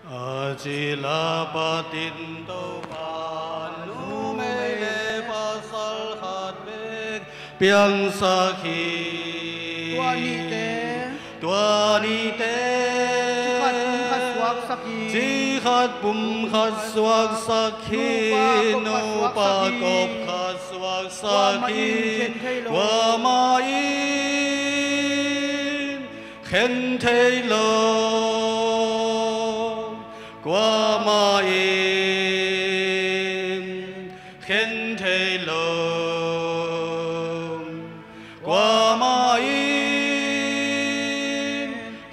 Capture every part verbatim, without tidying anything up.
A ci la patin Topa numei le pasal khat bek piangsak hi. Tua nihte, tua nihte ci khat pum khat suaksak hi. Ci khat pum khat suaksak hi. Nupa kop khat suaksak hi. Tua mah in khen thei lo, kuamah in khen thei lo, kuamah in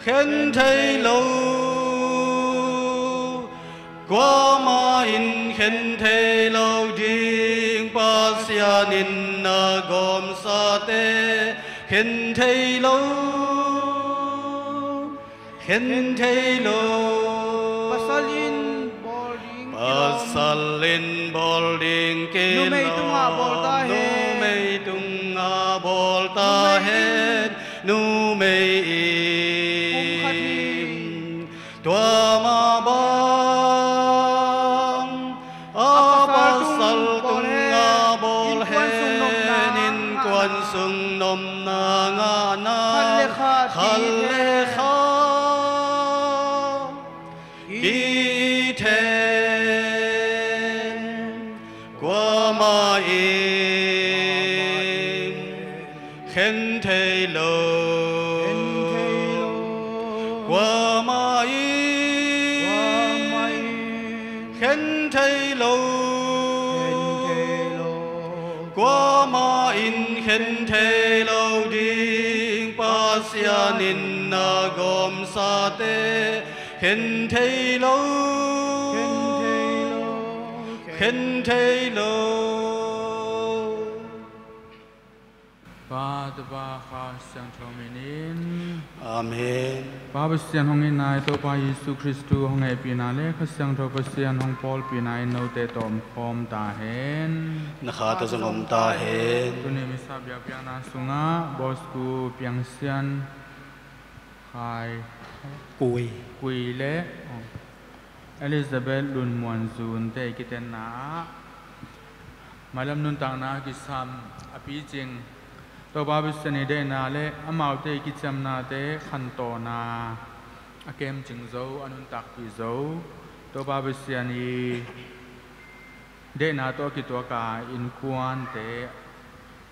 khen thei lo. Kuamah in khen thei lo ding, Pasian in na gawmsate khen thei lo, khen thei lo. Pasal in bawl ding kilawm, pasal in bawl ding kilawm, numei tungah bawl ta hen, numei tungah bawl ta hen, numei in pum khat hi. Tua mah bang a pasal tungah bawl hen, innkuan sung nopna ngahna khat le khat kithei, kuamah in khen thei lo, kuamah in khen thei lo, kuamah in khen thei lo ding, Pasian in na gawmsate khen thei lo, khen thei lo. Pa, Tapa, Kha Siangtho min in. Amen. Pa Pasian hong itna, Topa Jesu Khristu hong hehpihna le Kha Siangtho Pasian hong pawlpihna in note tawh omkhawm ta hen. Na kha tawh zong om ta hen. Tuni misa biakpiakna sungah Bosku Piangsian Khai Kui, Kui le, oh, Elizabeth Lun Muan Zunte i kitenna ah mailam nuntakna a kisam a picing Topa Pasian i deihna le amaute i kiciamnate khantawhna a kemcing zo, a nuntakpih zo, Topa Pasian i deihna tawh a kituaka innkuante,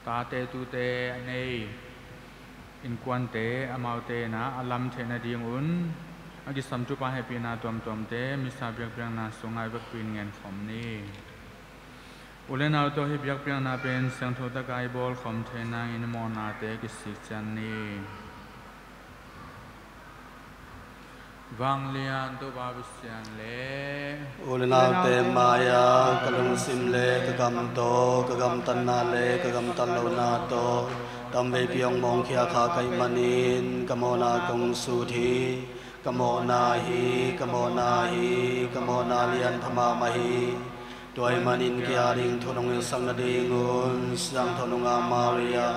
tate tute a nei innkuante, amaute in a lam theih nadingun a kisam thupha hehpihna tuamtuamte misa biakpiakna sungah i vekpi in ngenkhawm ni. U le nau tawh hih biakpiakna pen siangtho taka i bawlkhawm thei nangin i mawhnate kisik cian ni. Vanglian Topa Pasian le u le naute mai-ah ka lungsim le ka gam tawh, ka gamtatna le ka gamtat lohna tawh tamveipi hong mawngkhia kha ka hih manin ka mawhna kong sut hi. Ka mawhna hi, ka mawhna hi, ka mawhna lian pha mahmah hi. Tua ahih manin kei a ding thu nong hilhsak nadingun Siangtho Nungak Maria,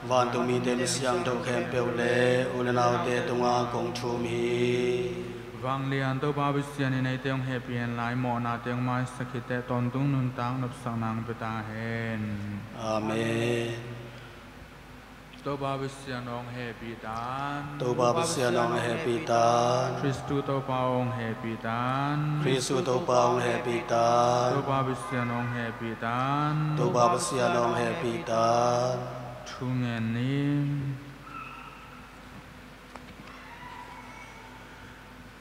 vantung mite mi siangtho khempeuh le u le naute tungah kong thum hi. Vanglian Topa Pasian in eite hong hehpih hen la, i mawhnate hong maisak hi teh, tawntung nuntak nopsakna hong pia ta hen. Amen. Topa Pasian hong hehpih tan. Topa Pasian hong hehpih tan. Khristu Topa hong hehpih tan. Khristu Topa hong hehpih tan. Topa Pasian hong hehpih tan. Topa Pasian hong hehpih tan. Thu ngen ni.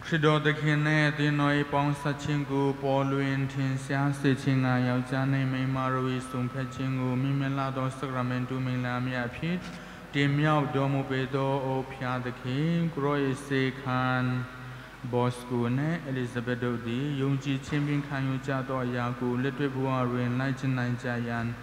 Khridaw takhin ne ti noi pawng sa chingku paw luin thin sia si chinga yau cha nei mei ma rui sung phe chingu mi me la daw sakramentu ming la mi a phit ti miau daw mu pe daw o phia takhin kroi si khan Bosku ne Elizabeth do di yung chi chin bing khan yu cha daw ya ku le twe bua ruin lai chin lai cha yan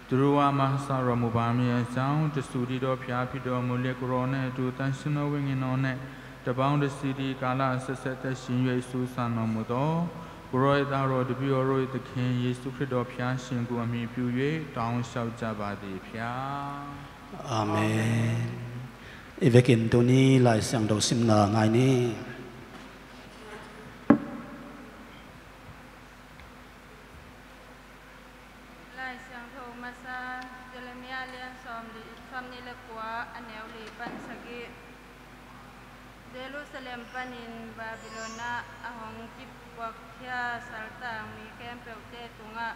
Turuwa mahsa ramu bami a chang, tusu di daw phia phi daw mu le kuro ne tu tan sino wing ino ne, tabang da si di kala a sese te sin yue su san no mu daw, kuro e ta ro de bi o ro e te khin Yesu Khridaw phia sin gu a mi piu yue, taung sau cha ba di phia. Amen. I vekin tuni Lai Siangtho simna ngai ni. Sawmnih le kua, a neu li pan sagih. Jerusalem panin Babylon ah a hong kipuakkhia saltang mi khempeuhte tungah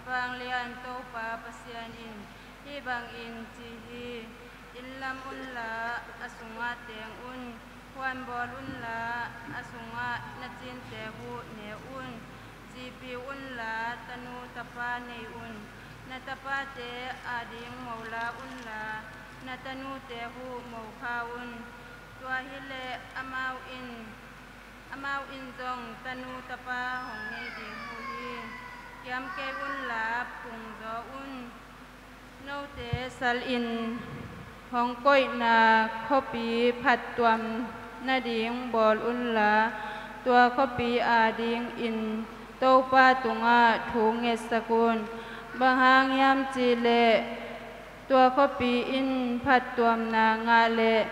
vanglian Topa Pasian in hih bangin ci hi: Inn lam unla, a sungah teng un. Huan bawl unla, a sungah na cinte huh ne un. Zipi unla, tanu tapa nei un. Na tapate ading mo la unla, na tanute huh mo kha un. Tua hileh amau in, amau in zong tanu tapa hong nei ding uh hi. Kiam kei unla, pungzaw un. Note salin hong koihna khuapi phattuam nading bawl unla, tua khuapi adingin Topa tungah thu ngetsak un. Bang hang hiam cihleh tua khuapi in phattuamna ngah leh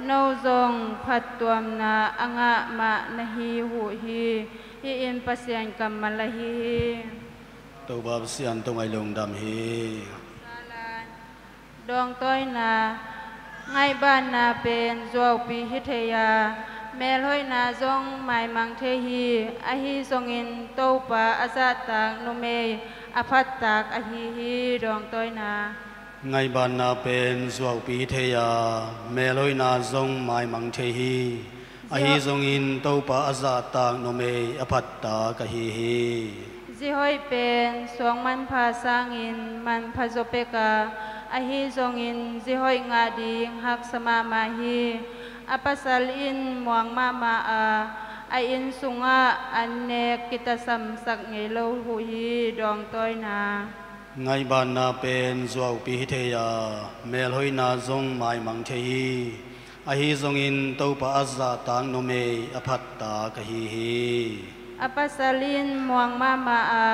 no zong phattuamna a ngah mah na hi uh hi. Hih in Pasian kammal ahi hi. Topa Pasian tungah i lungdam hi. Dawngtawina. Ngaihbaanna pen zuaupi hi thei a, melhoihna zong maimang thei hi. Ahi zongin Topa a zahtak numei a phattak ahi hi. Dawngtawina. Ngaihbaanna pen zuaupi hi thei a, melhoihna zong maimang thei hi. Ahi zongin Topa a zahtak numei a phattak ahi hi. Zihoih pen suang manpha sangin manpha zaw pek a, ahi zongin zihoih ngah ding haksa mahmah hi. A pasal in muang mahmah a, a inn sungah an nek kitasamsak ngei lo uh hi. Dawngtawina. Ngaihbaanna pen zuaupi hi thei a, melhoihna zong maimang thei hi. Ahi zongin Topa a zahtak numei a phattak ahi hi. A pasal in muang mahmah a,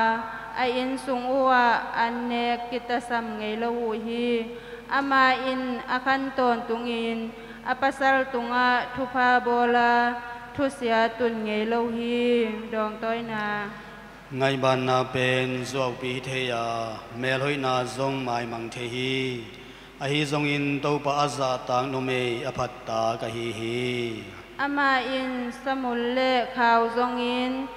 a inn sung uhah an nek kitasam ngei lo uh hi. Amah in a khan tawntungin a pasal tungah thupha bawl a, thusia tun ngei lo hi. Dawngtawina. Ngaihbaanna pen zuaupi hi thei a, melhoihna zong maimang thei hi. Ahi zongin Topa a zahtak numei a phattak ahi hi. Amah in samul le khau zongin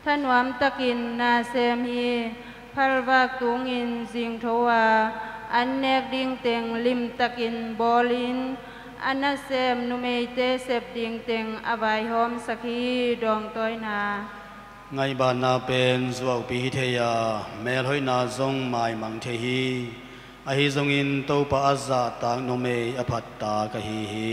thanuamtakin na sem hi. Phalvak tungin zingtho a, an nek dingteng limtakin bawlin a nasem numeite sep dingteng a vaihawmsak hi. Dawngtawina. Ngaihbaanna pen zuaupi hi thei a, melhoihna zong maimang thei hi. Ahi zongin Topa a zahtak numei a phattak ahi hi.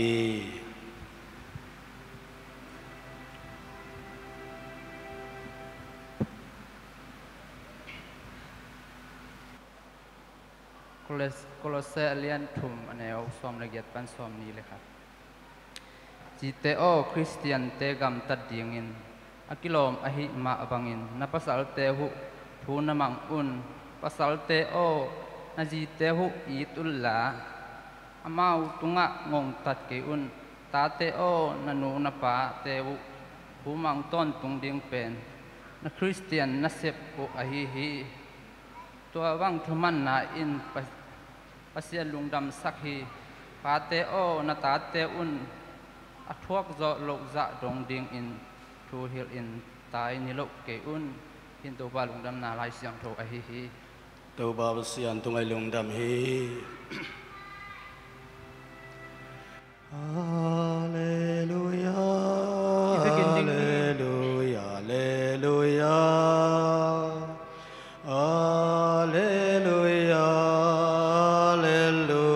Kolos-, Kolose a lian thum, a neu sawm le giat pan sawmnih le khat. Zite aw, Khristiante gamtat dingin a kilawm ahih mah bangin na pasalte uh thu na mang un. Pasalte aw, na zite uh it unla, amau tungah ngongtat kei un. Tate aw, na nu na pate uh thu mang tawntung ding pen na Khristian nasep uh ahi hi. Tua bang thumanna in Pa-, Pasian lungdamsak hi. Pate aw, na tate un a thuak zawh loh zah dong dingin thu hilhin tai ni loh kei un. Hih in Topa lungdamna Lai Siangtho ahi hi. Topa Pasian tungah i lungdam hi. Alleluia, i vekin ding hi. Alleluia, alleluia. Alleluia, alleluia.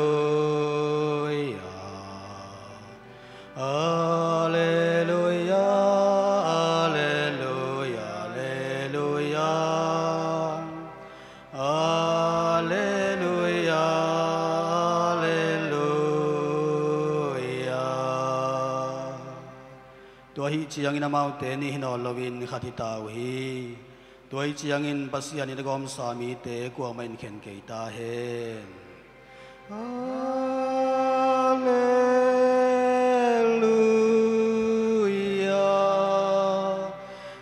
Alleluia, alleluia, alleluia. Alleluia, alleluia. Tua ahih ciangin amaute nih hi nawn loin khat hi ta uh hi. Tua ahih ciangin Pasian in a gawmsa mite kuamah in khen kei ta hen. Alleluia,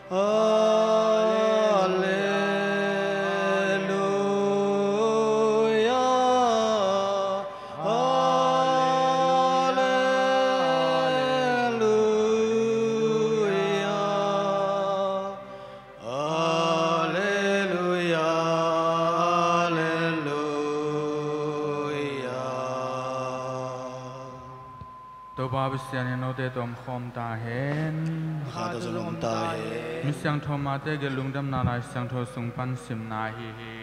alleluia. Pa Pasian in note tawh om khawm ta hen. Kha tawh zong om ta hen. Misiangtho Mate gelh, Lungdamna Lai Siangtho sung pan simna ahi hi.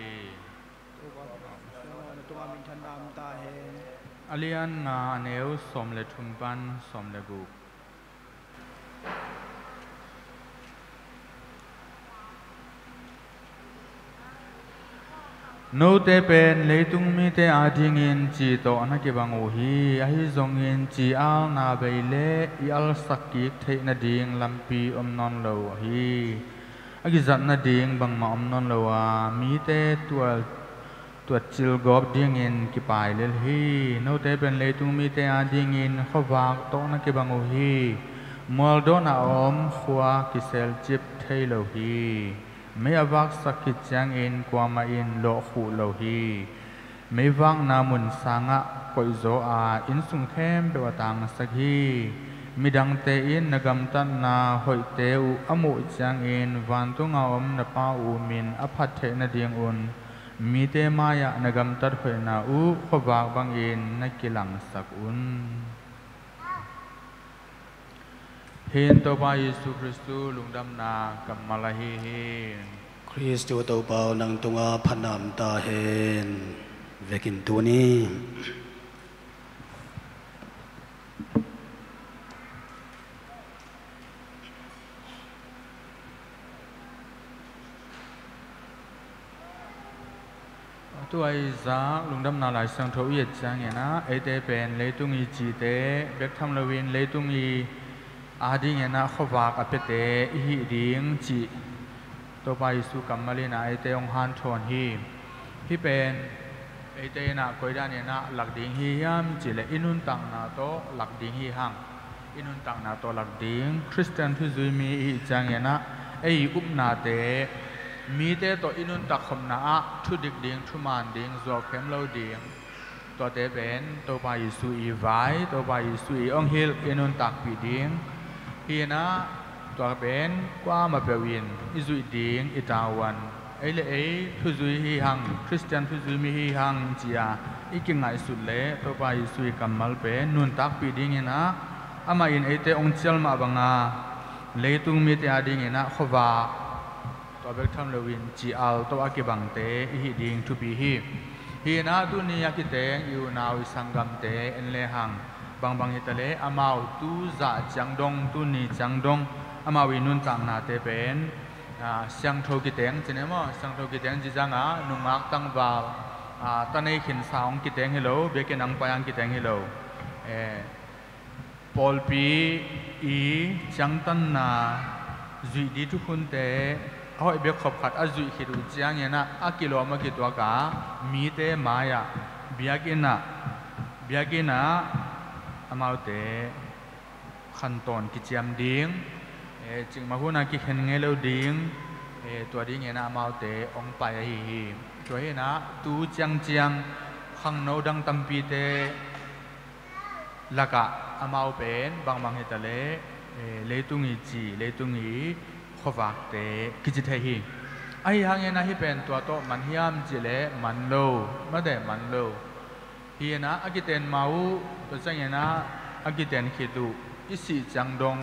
A lian nga, a neu sawm le thum pan sawm le guk. Note pen leitung mite adingin ci tawh na kibang uh hi. Ahi zongin ci alna bei le i alsak kik theih nading lampi om nawn lo uh hi. A kizat nading bangmah om nawn lo a, mite tual tuatcil gawp dingin kipai lel hi. Note pen leitung mite adingin khuavak tawh na kibang uh hi. Mualdawn a om khua kiselcip thei lo hi. Mei a vaksak khit ciangin kuamah in lawhkhuh lo hi. Meivakna mun sangah koihzaw a, innsung khempeuh a tangsak hi. Midangte in na gamtatna hoihte uh a muh ciangin vantunga om na Pa uh min a phat theih nadingun mite mai-ah na gamtat hoihna uh khuavak bangin na kilangsak un. Hih in Topa Jesu Khristu lungdamna kammal ahi hi. Khristu Topa aw, nang tungah phatna om ta hen. Vekin tuni tua i zak Lungdamna Lai Siangtho i et ciangin ah, eite pen leitung i cite bek tham loin leitung i adingin ah khuavak a piate i hih ding cih Topa Jesu kammal in ah eite hong hanthawn hi. Hih pen eite in ah koi dan in ah lak ding hi hiam cih leh i nuntakna tawh lak ding hi hang. I nuntakna tawh lak ding, Khristian thuzui mi i hih ciangin ah ei upnate mite tawh i nuntak khopna ah thudik ding, thuman ding, zuau khem lo ding. Tuate pen Topa Jesu i vai, Topa Jesu i hong hilh, i nuntakpih ding. Hi in ah tua pen kuamah peuh in i zuih ding i tavuan. Ei le ei thuzui hi hang, Khristian thuzui mi hi hang ci-a i kingaihsut leh Topa Jesu i kammal pen nuntakpih dingin ah amah in eite hong cial mah banga leitung mite adingin ah khuavak tua bek tham loin ci-al tawh a kibangte i hih ding thupi hi. Hi in ah tuni a kiteng i unau i sanggamte en lehang, bangbang hitaleh amau tu zah ciang dong, tuni ciang dong amau i nuntaknate pen, ah, siangtho kiteng ci ni maw, siangtho kiteng ci ciangah nungak tangval, ah, tanei khinsa hong kiteng hi lo, biakinn hong pai hong kiteng hi lo. Eh, pawlpi i ciangtanna zuih ding thukhunte a hoih bek khop khat a zuih khit uh ciangin ah a kilawm a kituak a, mite mai-ah biakinn ah, biakinn ah amaute khantawn kiciam ding, eh, cikmah hun ah kikhen ngei lo ding, eh, tua dingin ah amaute hong pai ahi hi. Tua hi in ah tu ciangciang khangno dang tampite lakah amau pen bangbang hitaleh, eh, leitung i ci, leitung i khuavakte kici thei hi. Ahi hangin ah hih pen tua tawh man hiam cih leh man lo, mate man lo. Hi in ah a kiten ma uh, tua ciangin ah a kiten khit uh i sih ciang dong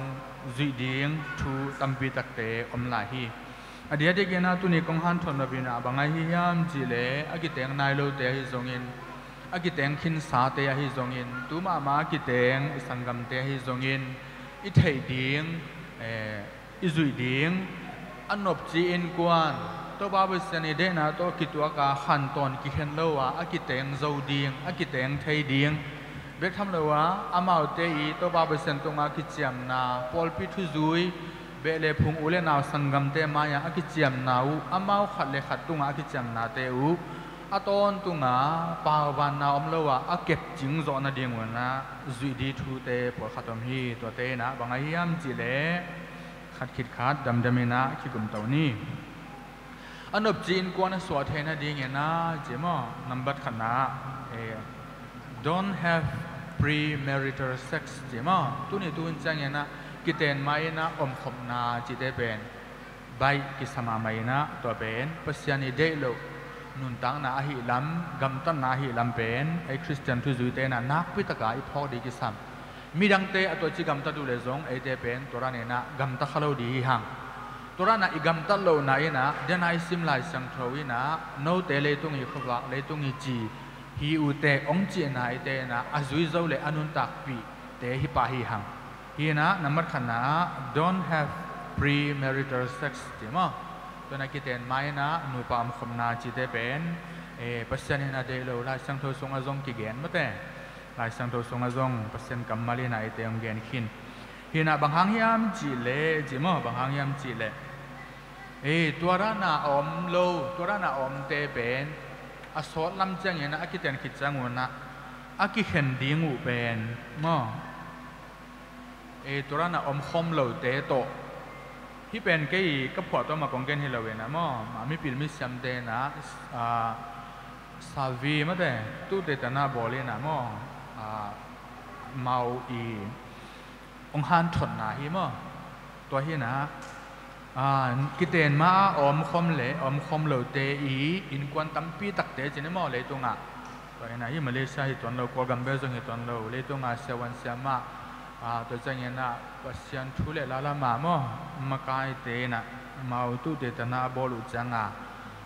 zuih ding thu tampi takte om lai hi. A diakdiakin ah tuni kong hanthawn nop in ah bang ahi hiam cih leh a kiteng nai lote ahi zongin, a kiteng khinsate ahi zongin, tu mahmah a kiteng i sanggamte ahi zongin i theih ding, eh, i zuih ding, a nopci innkuan, Topa Pasian i deihna tawh kituak a khantawn kikhen lo a, a kiteng zo ding, a kiteng thei ding bek tham lo a, amaute i Topa Pasian tungah kiciamna, pawlpi thuzui, beh le phung u le nau sanggamte mai-ah a kiciamna uh, amau khat le khat tungah a kiciamnate uh a tawntunga pauvanna om lo a, a kepcing zawh nadingun ah zuih ding thute pawlkhat om hi. Tuate in ah bang ahi hiam cih leh khat khit khat damdam in ah kikum to ni. A nopci innkuan a suah theih nadingin ah, ci maw, nambat khatna, eh, don't have premarital sex, ci maw. Tuni tu hun ciangin ah kiten ma-in ah omkhopna cihte pen baih kisa mahmah in ah, tua pen Pasian i deih loh nuntakna ahih lam, gamtatna ahih lam pen ei Khristian thuzuite in ah nakpi taka i phawk ding kisam. Midangte a tuaci gamtat uh le zong eite pen tua dan inah gamta kha lo ding hi hang. Tua danah i gamtat lohna inah, dena i sim Lai Siangtho inah, note leitung i khuavak, leitung i ci hi uh teh hong cihna eite inah a zui zo le a nuntakpihte hi pah hi hang. Hi inah, nambat khatna ah, don't have premarital sex, ci maw? Tua inah kiten ma inah nupa omkhopna cite pen, eh, Pasian in a deih lo, Lai Siangtho sungah zong kigen mate. Lai Siangtho sungah zong Pasian kammal inah eite hong gen khin. Hi inah bang hang hiam cih leh, ci maw, bang hang hiam cih leh, eh, tua danah a om lo, tua danah a omte pen a sawt lam ciangin ah, a kiten khit ciang un ah, a kikhen ding uh pen maw, eh, tua danah omkhawm lote tawh. Hih pen kei ka phuah tawh mah kong gen hi lo inah maw, a mipil misiamte inah, ah, savi mate, tuhteh tanah bawl inah maw, ah, amau i hong hanthotna hi maw? Tua hi inah, ah, kiten ma a omkhawm le omkhawm lote i innkuan tampi takte ci ni maw, leitungah. Tua hi inah, hih Malaysia hi tuan lo, Kawlgam bel zong hi tuan lo, leitungah siavuan siamah, ah, tua ciangin ah Pasian thu le la lamah maw, makaite inah amau tuhteh tanah a bawl uh ciangah,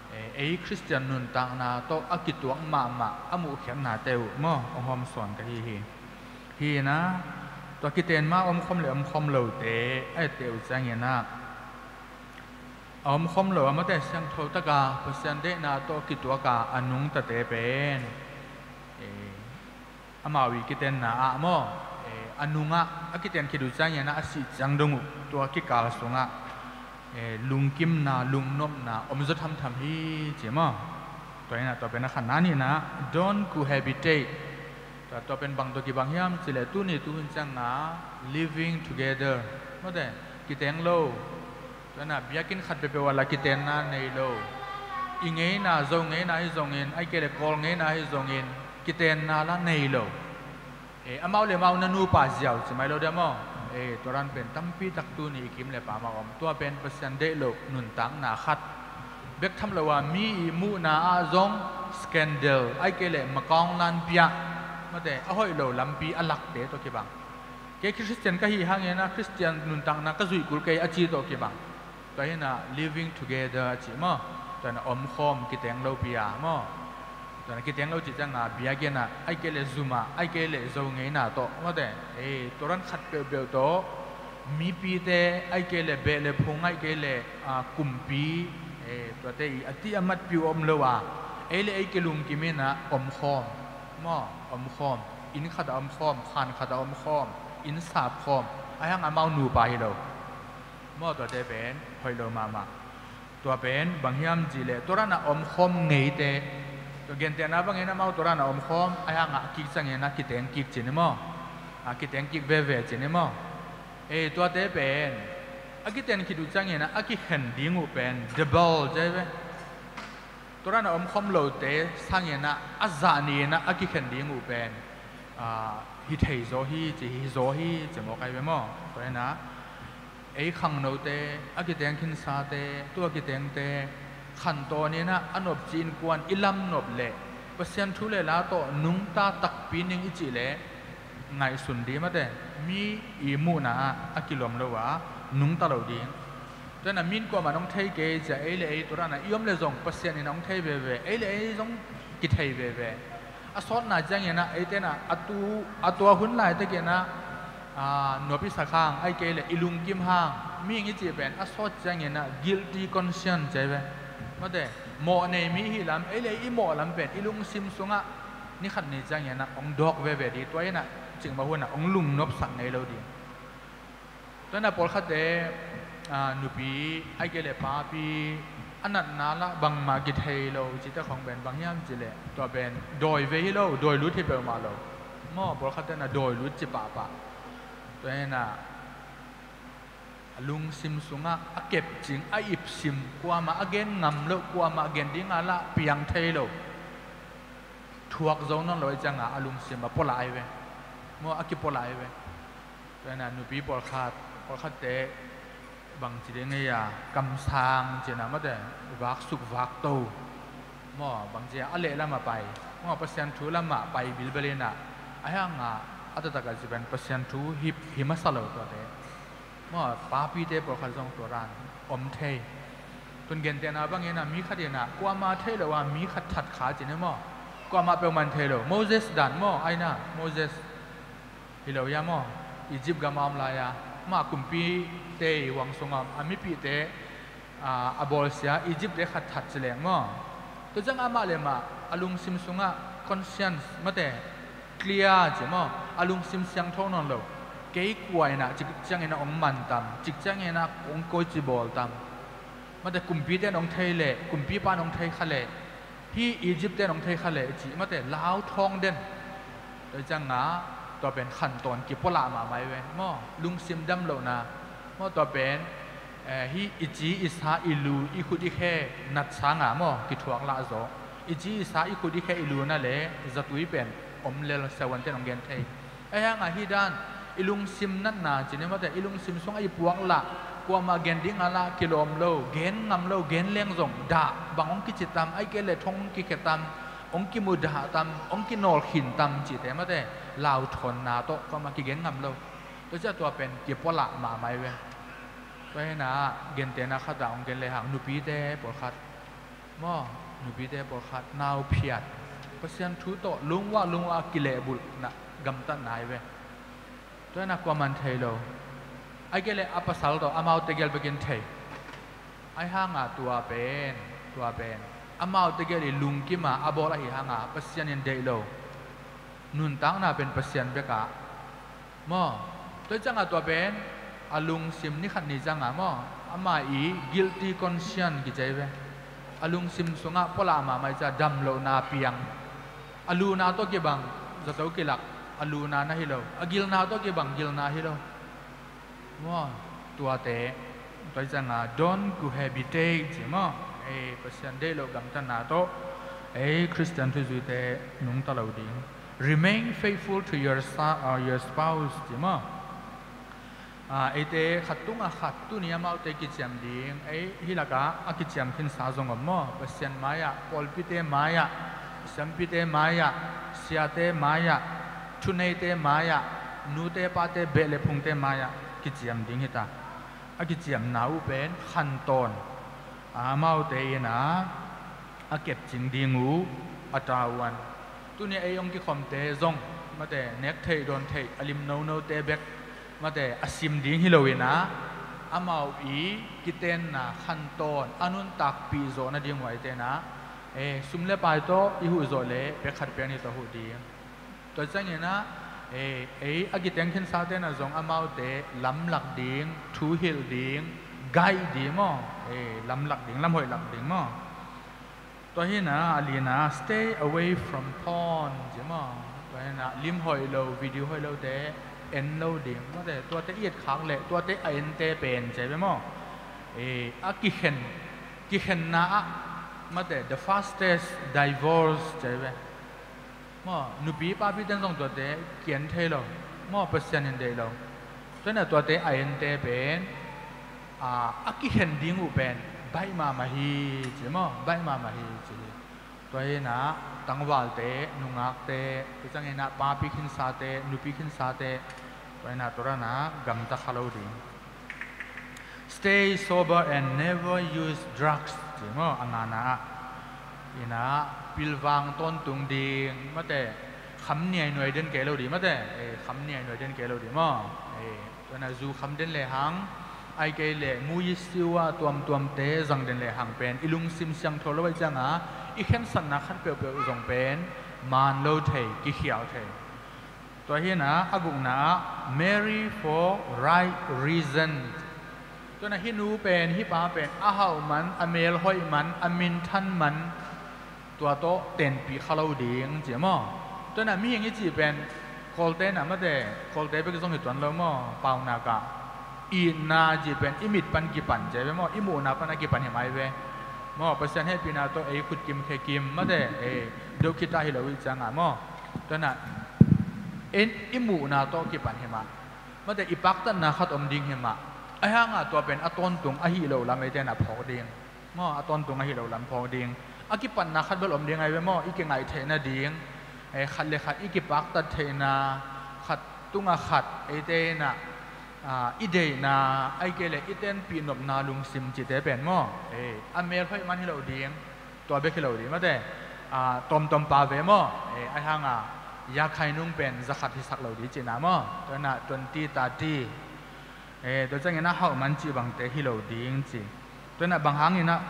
eh, ei Khristian nuntakna tawh a kituak mahmah a muhkhiatnate uh maw, hong hawmsawn ka hi hi. Hi inah, tua kiten ma a omkhawm le omkhawm lote a ette uh ciangin ah, a omkhawm lo a mate, siangtho taka Pasian deihna tawh kituaka a nungtate pen, eh, amau i kitenna ah maw, eh, a nungah a kiten khit uh ciangin ah a sih ciang dong uh, tua kikal sungah, eh, lungkimna, lungnopna om zaw thamtham hi, ci maw? Tua hi inah, tua pen a khatna. A nihna, don't cohabitate. Tua, tua pen bang tawh kibang hiam cih leh, tuni tuhun ciangah living together mate, kiteng lo. Tua hi inah biakinn khat peuhpeuh ah la kitenna nei lo. I ngeina, Zo ngeina hi zongin, ahih kei leh Kawl ngeina hi zongin, kitenna la nei lo. Eh, amau le amau na nupa ziau ci mai lo dia maw? Eh, tua dan pen tampi tak tuni i kim le pam ah om. Tua pen Pasian deih loh nuntakna khat bek tham lo a, mi i muhna ah zong scandal, ahih kei leh makaung lanpiah mate, a hoih lo lampi a lakte tawh kibang. Kei Khristian ka hih hangin ah Khristian nuntakna ka zuih kul kei a ci tawh kibang. Tua hi inah living together a ci maw? Tua hi inah omkhawm, kiteng lopi a maw? Tua hi inah kiteng lo cih ciangah biakinn ah, ahih kei leh zum ah, ahih kei leh Zo ngeina tawh mate, eh, tua dan khat peuhpeuh tawh, mipite, ahih kei leh beh le phung, ahih kei leh, ah, kumpi, eh, tuate i a tih a matpi uh om lo a, ei le ei kilungkim inah omkhawm maw, omkhawm, inn khat ah omkhawm, khan khat ah omkhawm, inn sapkhawm, ahih hang amau nupa hi lo. Maw, tuate pen hoih lo mahmah. Tua pen bang hiam cih leh, tua danah omkhawm ngeite, tua gentehna bangin amau tua danah omkhawm, ahih hangah a kik ciangin a kiteng kik ci ni maw? A kiteng kik veve ci ni maw? Eh, tuate pen a kiten khit uh ciangin a kikhen ding uh pen double ci ve. Tua danah omkhawm lote sangin ah a zah ni-in ah a kikhen ding uh pen, ah, hi thei zaw hi ci, hi zaw hi ci mawk ai ve maw? Tua hi inah ei khangnote, a kiteng khinsate, tua kitengte khantawn in ah a nopci innkuan i lamnop leh Pasian thu le la tawh nungta takpi ning i cih leh ngaihsun ding mate, mi i muhna ah a kilawm lo a nungta lo ding. Tua hi inah mi in kuamah in hong thei kei ci-a ei le ei tua danah i om le zong Pasian in ah hong thei veve, ei le ei zong kithei veve. A sawtna ciangin ah eite in ah a tu, a tua hun laitakin ah, ah, nuam i sak hang, ahih kei leh i lungkim hang, mihing i cih pen a sawt ciangin ah guilty conscience ci ai ve. Mate, mawh nei mi i hih lam, ei le ei i mawh lam pen i lungsim sungah ni khat ni ciangin ah hong dawk veve ding, tua hi inah cikmah hun ah hong lungnopsak ngei lo ding. Tua hi inah pawlkhatte, ah, nupi, ahih kei leh papi, a natna lah bangmah kithei lo cihte khong pen bang hiam cih leh, tua pen dawi vei hi lo, dawi lut hi peuhmah lo. Maw, pawlkhatte in ah dawi lut ci pahpah. Tua hi inah a lungsim sungah a kepcing, a ipsim, kuamah a gen ngam lo, kuamah gen ding a lah piang thei lo, thuak zo nawn lo ahih ciangah a lungsim a pua lai ve. Maw, a kipua lai ve. Tua hi inah nupi pawlkhat, pawlkhatte bangci ding ei a, kamsang ci-in ah mate, vaksuk vakto. Maw, bangci a, a leh lamah pai. Maw, Pasian thu lamah pai bilbel in ah, ahih hangah A taktak a ci pen Pasian thu hi, hi masa lo tuate. Maw, papite pawlkhat zong tua dan om thei. Tun gentehna bangin ah mi khat in ah kuamah thei lo a mi khat that kha ci ni maw. Kuamah peuhmah thei lo. Moses dan maw, ai na, Moses hi lo ia maw. Egypt gam a om lai a, mah kumpite i huang sungah a mipihte a, a bawlsia Egypt te khat that ci leng maw. Tua ciang amah le mah a lungsim sungah conscience mate clear ci maw, a lungsim siangtho nawn lo. Kei kua in ah cik ciangin ah hong man tam, cik ciangin ah hong koici bawl tam. Mate kumpite in hong thei leh, kumpipa in hong thei kha leh, hih Egypt te in hong thei kha leh cih mate lauthawng den. Tua ciangah tua pen khantawn kipualah mahmah hi ve maw, lungsim dam lohna. Maw, tua pen eh, hih i ci i sa i lu i khut i khe nat sangah maw, kithuak lah zaw. I ci i sa i khut i khe i lu na le zatui pen om lel siavuante in hong gen thei. Ahi hangah hih dan i lungsim natna ci ni mate, i lungsim sungah i puak lah, kuamah gen dingah lah kilawm lo, gen ngam lo, gen leng zong dah bang hong kici tam, ahih kei leh thong hong kikhe tam, hong kimudah tam, hong kinawlkhin tam cihte mate, lauthawnna tawh kuamah kigen ngam lo. Tua ciah tua pen kipualah mahmah hi ve. Tua hi in ah gentehna khat ah hong gen lehang nupite pawlkhat maw, nupite pawlkhat nau phiat, Pasian thu tawh lungua lungua kilehbulhna gamtatna hi ve. Tua hi in ah kuamah thei lo. Ahih kei leh a pasal tawh amaute gel bekin thei. Ahi hangah tua pen, tua pen amaute gel i lungkim a a bawl ahi hangah Pasian in deih lo. Nuntakna pen Pasian bek ah maw. Tua ciangah tua pen a lungsim ni khat ni ciangah maw, amah i guilty conscience kici hi ve. A lungsim sungah pualah mahmah hi ciah dam lohna piang. A luna tawh kibang zato kilak a luna na hi lo, a gilna tawh kibang gilna hi lo. Maw, tuate, tua hi ciangah don't cohabitate ci maw. Ei, Pasian deih loh gamtatna tawh ei Khristian thuzuite nungta lo ding. Remain faithful to your sa-, uh, your spouse ci maw. Ah, eite khat tungah khat tuni amaute kiciam ding. Ei, hih lakah a kiciam khinsa zong om maw. Pasian mai-ah, pawlpite mai-ah, siampite mai-ah, siate mai-ah, thuneite mai-ah, nute pate beh le phungte mai-ah kiciam ding hi ta. A kiciamna uh pen khantawn amaute in ah a kepcing ding uh a tauan. Tuni ei hong kikhawmte zong mate nek theih dawn theih a lim nonote bek mate a sim ding hi lo in ah, amau i kitenna khantawn a nuntakpih zawh nading uh aite in ah, eh, sum le pai tawh i huh zawh leh pek khat pek nih tawh huh ding. Tua ciangin ah, eh, ei a kiteng khinsate in ah zong amaute lamlak ding, thuhilh ding, guide ding maw, eh, lamlak ding, lamhoih lak ding maw. Tua hi in ah a lina, stay away from porn ci maw. Tua hi in ah lim hoih lo, video hoih lote en lo ding mate, tuate i etkhak leh tuate a ente pen ci hi ve maw. Eh, a kikhen, kikhenna ah mate the fastest divorce ci hi ve. Maw, nupi papite in zong tuate kian thei lo. Maw, Pasian in deih lo. Tua hi in ah tuate a ente pen, a, a kikhen ding uh pen baih mahmah hi ci maw, baih mahmah hi ci hi. Tua hi in ah tangvalte, nungakte, tua ciangin ah papi khinsate, nupi khinsate, tua hi in ah tua dan ah gamta kha lo ding. Stay sober and never use drugs ci maw, a ngana ah. In ah pilvang tawntung ding mate, kham niainuai den kei lo ding mate, eh, kham niainuai den kei lo ding maw. Eh, tua hi in ah zu kham den lehang, ahih kei leh mui siua tuamtuamte zang den lehang pen i lungsim siangtho lo ahih ciangah i khensatna khat peuhpeuh zong pen maan lo thei, kikhial thei. Tua hi in ah a gukna ah, marry for right reason. Tua hi in ah hih nu pen, hih pa pen a hauh man, a mel hoih man, a minthan man, tua tawh tenpih kha lo ding ci maw. Tua hi in ah mihing i cih pen Kawlte in ah mate, Kawlte bek zong hi tuan lo maw, paunak ah itna cih pen i mit pan kipan ci hi ve maw, i muhna pan a kipan hi mah hi ve. Maw, Pasian hehpihna tawh ei khutkim khekim mate, eh, deuh khita hi lo ahih ciangah maw. Tua hi in ah, en, i muhna tawh kipan hi mah. Mate, i paktatna khat om ding hi mah. Ahi hangah tua pen a tawntung ahih loh lam eite in ah phawk ding. Maw, a tawntung ahih loh lam phawk ding. A kipatna khat bel om ding ahi ve maw, i kingaih theih nading. Eh, khat le khat i kipaktat theihna, khat tungah khat eite inah, aa, i deihna, ahih kei leh i tenpih nopna lungsim cihte pen maw, ee, a mel hoih man hi lo ding, tua bek hi lo ding mate, aa, tawmtawm pa ve maw, ee, ahi hanga yakhai nung pen zakhat hisak lo ding cihna maw, tua inah twenty, thirty, ee, tua ciangin a hauh man cih bangte hi lo ding ci. Tua inah bang hanginah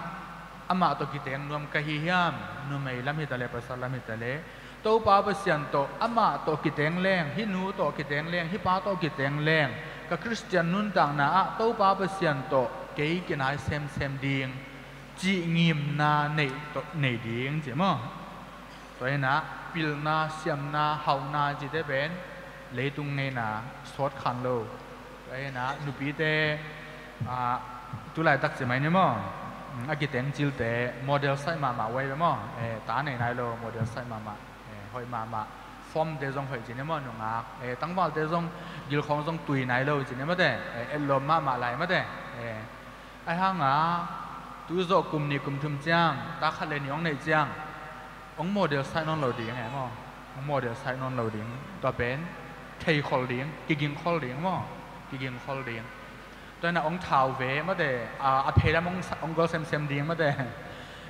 amah tawh kiteng nuam ka hi hiam? Numei lam hi ta leh, pasal lam hi ta leh, Topa Pasian tawh amah tawh kiteng leng, hih nu tawh kiteng leng, hih pa tawh kiteng leng, ka Khristian nuntakna ah Topa Pasian tawh kei kinai semsem ding cih ngimna nei tawh, nei ding ci maw? Tua hinah pilna, siamna, hauhna cihte pen leitung ngeina sawt khan lo. Tua hinah nupite, aa, tulaitak ci mai ni maw, a kiteng cilte model saih mahmah uh ahi ve maw? Ee, ta nei nai lo, model saih mahmah. Ee, hoih mahmah. Formte zong hoih ci ni maw, nungak. Ee, tangvalte zong gilkhawng zong tui nai lo ci ni mate. Ee, etlawm mahmah lai mate. Ee, ahi hanga tu zawh kum nih kum thum ciang, ta khat le nih hong neih ciang, hong model saih nawn lo ding e maw? Hong model saih nawn lo ding. Tua pen theikhol ding, kigingkhol ding maw? Kigingkhol ding. Tua hinah hong thau ve mate, a, a pheilam hong sa-, hong gol semsem ding mate.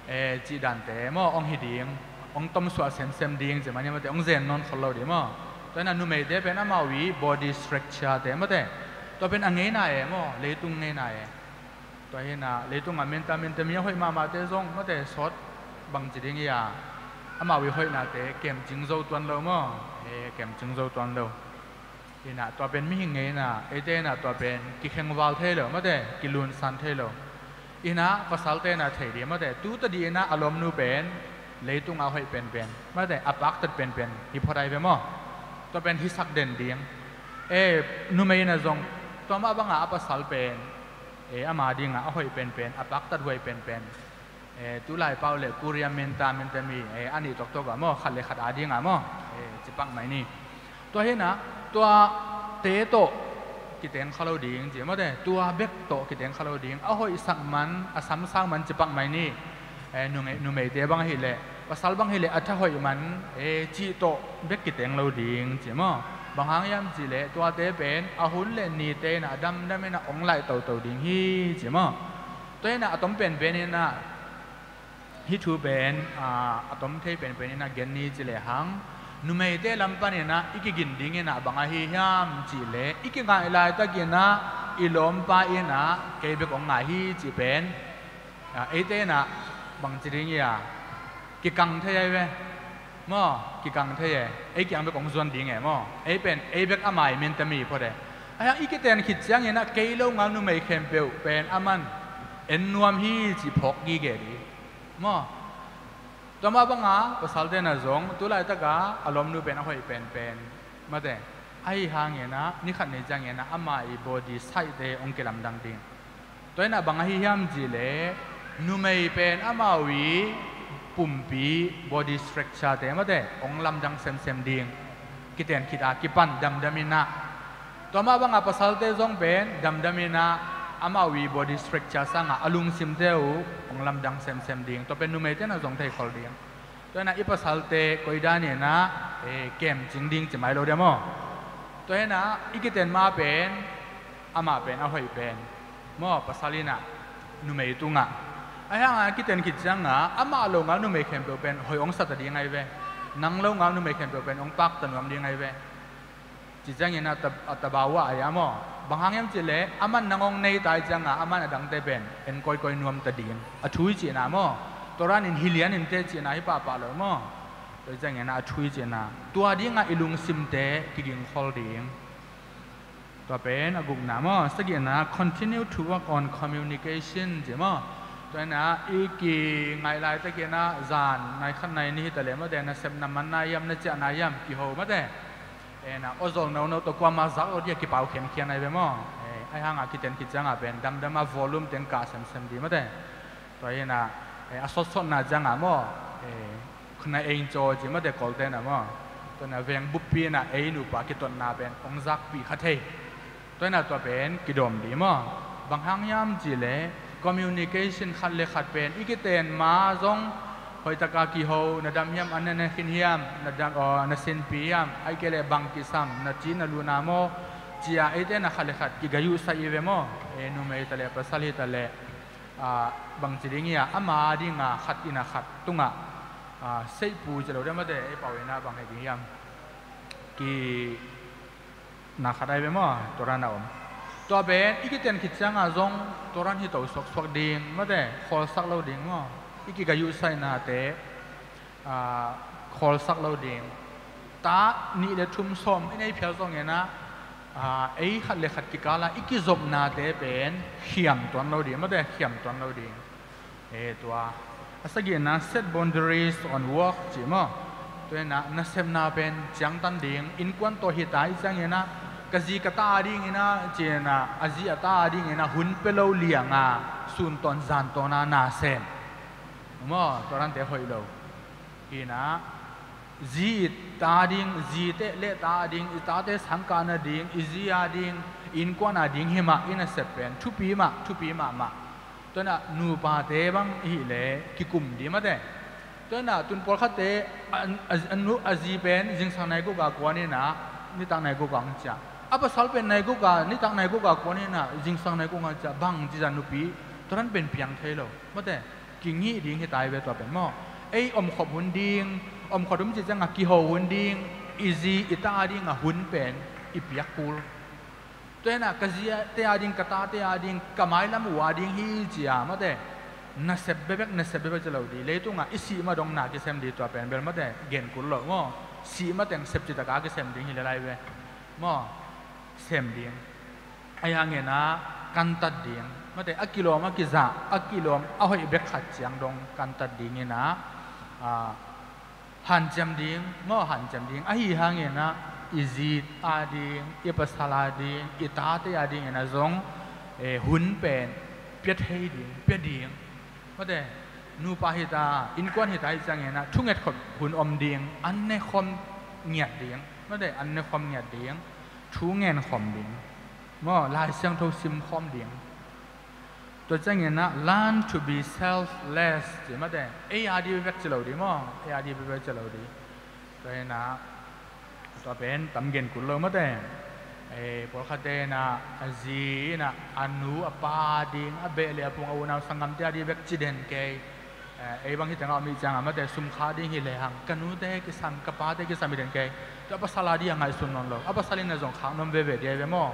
Ee, cih dante maw, hong hi ding, hong tomsuah semsem ding ci mani mate, hong zen nawn khol lo ding maw? Tua hinah numeite pen amau i body structurete mate. Tua pen a ngeina e maw, leitung ngeina e. Tua hinah leitungah menta menta mi a hoih mahmahte zong mate sawt bangci ding hi a, amau i hoihnate kemcing zo tuan lo maw? Ee, kemcing zo tuan lo. Hinah tua pen mihing ngeina, eite hinah tua pen kikhengval thei lo mate, kilunsan thei lo. Hinah pasalte hinah thei ding mate, tu tadih hinah a lawmnu pen leitungah a hoih penpen mate, a paktat penpen hi phot ahi ve maw? Tua pen hisak den ding. Ee, numei inah zong tua mah bangah a pasal pen, ee, ama dingah a hoih penpen, a paktat huai penpen. Ee, tulai pau le Korea menta menta mi, ee, a nih toktok ah maw, khat le khat a dingah maw, ee, ci pak mai ni. Tua hinah tuate tawh kiteng kha lo ding ci mate, tua bek tawh kiteng kha lo ding, a hoihsak man, a samsau man ci pak mai ni. Ee, numei, numeite bang ahih leh, pasal bang ahih leh a tha hoih man, ee, cih tawh bek kiteng lo ding ci maw? Bang hang hiam cih leh tuate pen a hun le nite inah a damdam inah hong laih toto ding hi ci maw? Tua hinah a tom penpen inah hih thu pen, aa, a tom thei penpen inah gen ni ci lehang, numeite lam pan inah i kigin ding inah bang ahi hiam cih leh, i kingaih laitak inah i lawmpa inah kei bek hong ngai hi cih pen, aa, eite inah bangci ding hi a, kikang thei ahi ve. Maw, kikang thei e, ei kiang bek hong zuan ding e maw? Ei pen, ei bek ama i menta mi phot e. Ahi hang i kiten khit ciangin ah kei lo ngal numei khempeuh pen aman en nuam hi cih phawk gige ding. Maw? Tua mah banga pasalte na zong, tu laitaka a lawmnu pen a hoih penpen. Mate, ahi hangin ah, ni khat ni ciangin ah, ama i body side te hong kilamdang ding. Tua in ah bang ahi hiam cih leh, numei pen amau i pumpi body structure te mate, hong lamdang semsem ding. Kiten khit a kipan damdam in ah. Tua mah banga pasalte zong pen damdam in ah, amau i body structure sangah a lungsimte uh hong lamdang semsem ding. Tua pen numeite na zong theikhol ding. Tua in ah i pasalte koi dan in ah, eh, kemcing ding ci mai lo dia maw. Tua in ah i kiten ma pen, amah pen a hoih pen. Maw, pasal in ah, numei tungah. Ahi hangah kiten khit ciangah, amah lo ngal numei khempeuh pen hoih hong sa ta ding ahi ve. Nang lo ngal numei khempeuh pen hong pakta nuam ding ahi ve. Ci ciangin a ta, a tabau ah a ia maw. Bang hang hiam cih leh, aman nang hong nei ta hi ciangah, aman a dangte pen en koikoi nuam ta ding. A thu hi cihna maw. Tua ranin hi lian in teh cihna hi pahpah lo maw. Tua hi ciangin a thu hi cihna. Tua dingah i lungsimte kigingkhol ding. Tua pen a gukna maw. Sagihna, continue to work on communication ci maw. Tua in ah i kingaih laitakin ah zan, nai khat nai nih hi ta leh mate, na sepna man na hiam, na ciahna hiam, kiho mate. En ah, aw zol nono tawh kuamah zak lo dia kipau khiankhian ahi ve maw. Eh, ahi hangah kiten khit ciangah pen damdam a volume teng kah semsem ding mate. Tua hi in ah, eh, a sotsotna ciangah maw. Eh, khuna ein caw ci mate Kawlte na maw. Tua na veng buppi in ah ei nupa kitotna pen hong zakpih kha thei. Tua in ah tua pen kidawm ding maw. Bang hang hiam cih leh communication khat le khat pen i kiten ma zong Hoih taka kiho, na dam hiam, an na ne khin hiam, na dam, aw, na sinpi hiam, ahih kei leh bang kisam, na ci na luna maw, ci-a eite na khat le khat kigaih uh sai i ve maw? E, numei ta leh pasal hi ta leh, a, bangci ding hi a, ama dinga khat in a khat tungah, a, seihpu ci lo deuh mate, ei pau in a bang hi ding hiam? Ki na khat ai ve maw, tua dan a om. Tua pen i kiten khit ciangah zong tua dan hi to suaksuak ding mate, khawlsak lo ding maw? I kigaih uh sainate, a, khawlsak lo ding. Ta nih le thum sawm i nei phial zongin a, a, ei khat le khat kikala i kizopnate pen khiam tuan lo ding mate, khiam tuan lo ding. E, tua. A sagihna, set boundaries on work ci maw? Tua hi a, nasepna pen ciangtan ding, innkuan tawh hi ta i ciangin a, ka zi ka ta a dingin a, ci-in a, a zi a ta a dingin a, hun pia lo lianga, sun tawn zan tawn a na sem maw? Tua dante hoih lo. Hi a, zi i ta ding, zi te le ta ding, i tate sangkah nading, i zi a ding, innkuan a ding hi mah, i nasep pen thupi mah, thupi mahmah. Tua hi a, nupate bang i hih leh kikum ding mate. Tua hi a, tun pawlkhatte a, a, a nu, a zi pen zingsang nai guk a kuan in a, nitak nai guk a hong ciah. A pasal pen nai guk a, nitak nai guk a kuan in a, zingsang nai guk a hong ciah, bangci zah nupi, tua dan pen piang thei lo mate. Kingih ding hi ta i ve tua pen maw? Ei omkhop hun ding, omkhop hun ci ciangah kiho hun ding, i zi i ta a dingah hun pen i piak kul. Tua hi a, ka zi a, te a ding, ka tate a ding, ka mailam uh a ding hi ci-a mate. Nasep bekbek, nasep bekbek ci lo ding. Leitungah i sih ma dong na kisem ding tua pen bel mate, gen kul lo maw? Sih ma teng sepci taka kisem ding hi le lai ve maw? Sem ding. Ahi hangin a kantat ding mate, a kilawm a kizah, a kilawm a hoih bek khat ciang dong kantat dingin a, a, hanciam ding maw, hanciam ding. Ahi hangin a, i zi a ding, i pasal a ding, i tate a dingin a zong, e, hun pen pia thei ding, pia ding. Mate, nupa hi ta, innkuan hi ta i ciangin a, thunget khop hun om ding, an ne khawm ngiat ding. Mate, an ne khawm ngiat ding, thu ngen khawm ding maw, Lai Siangtho sim khawm ding. Tua ciangin a, learn to be selfless ci mate, ei a ding bekbek ci lo ding maw, ei a ding bekbek ci lo ding. Tua hi a, tua pen tam gen kul lo mate. E, pawlkhatte in a, a zi in a, a nu a pa ding, a beh le a phung, a unau sanggamte a ding bek ci den kei. E, ei bang hi tengah om i ciangah mate, sum kha ding hi lehang, ka nute kisam, ka pate kisam hi den kei. Tua pasal a ding a ngaihsun nawn lo, a pasal in a zong khak nuam veve ding hi ve maw?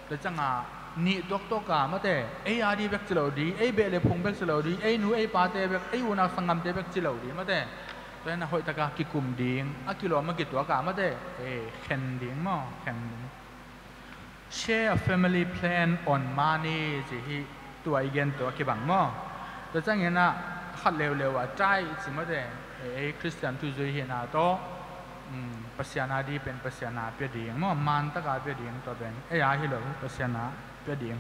Tua ciangah nih tuaktuak a mate, ei a ding bek ci lo ding, ei beh le phung bek ci lo ding, ei nu ei pate bek, ei unau sanggamte bek ci lo ding mate. Tua hi a, hoih taka kikum ding, a kilawm a kituak a mate, e, khen ding maw, khen ding. Share a family plan on money ci hi, tua i gen tua kibang maw? Tua ciangin a, khat leuleu a tithe ci mate, e, ei Khristian thu zui hi a tawh, um, Pasian a ding pen Pasian a pia ding maw, man taka pia ding, tua pen ei a hi lo, Pasian a pia ding.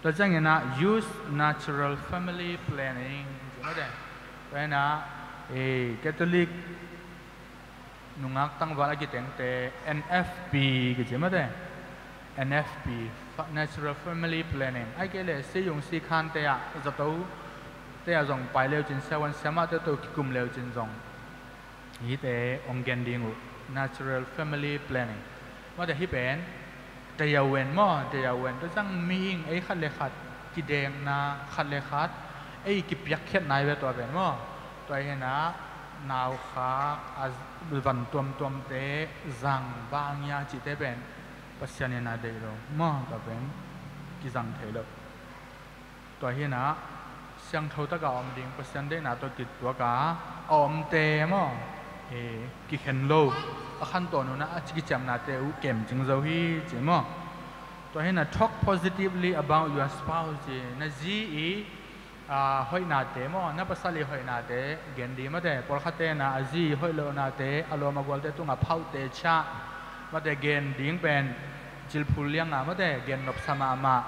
Tua ciangin a, use natural family planning ci mate. Tua hi a, e, Catholic nungak tangval a kitengte N F P kici mate. N F P, fa-, Natural Family Planning. Ahih kei leh Seiyung Sikhante ah, zato te ah zong pai leucin, siavuan siamahte tawh kikum leucin zong hihte hong gen ding uh, Natural Family Planning. Mate, hih pen Deih a ven maw, deih a ven. Tua ciang mihing ei khat le khat kidekna, khat le khat ei kipiakkhiatna hi ve tua pen maw. Tua hi a, naukhak a van tuamtuamte zang, bang hia cihte pen Pasian in a deih lo maw, tua pen kizang thei lo. Tua hi a, siangtho taka om ding, Pasian deihna tawh kituaka a omte maw, e, kikhen lo, a khantawn un a, a kiciamnate uh kemcing zo hi ci maw. Tua hi a, talk positively about your spouse ci, na zi i, a, hoihnate maw, na pasal i hoihnate gen ding mate, pawlkhatte in a zi i hoih lohnate, a lawm a gualte tungah phauhte ciah mate, gen ding pen cilphul lianga mate, gen nopsa mahmah.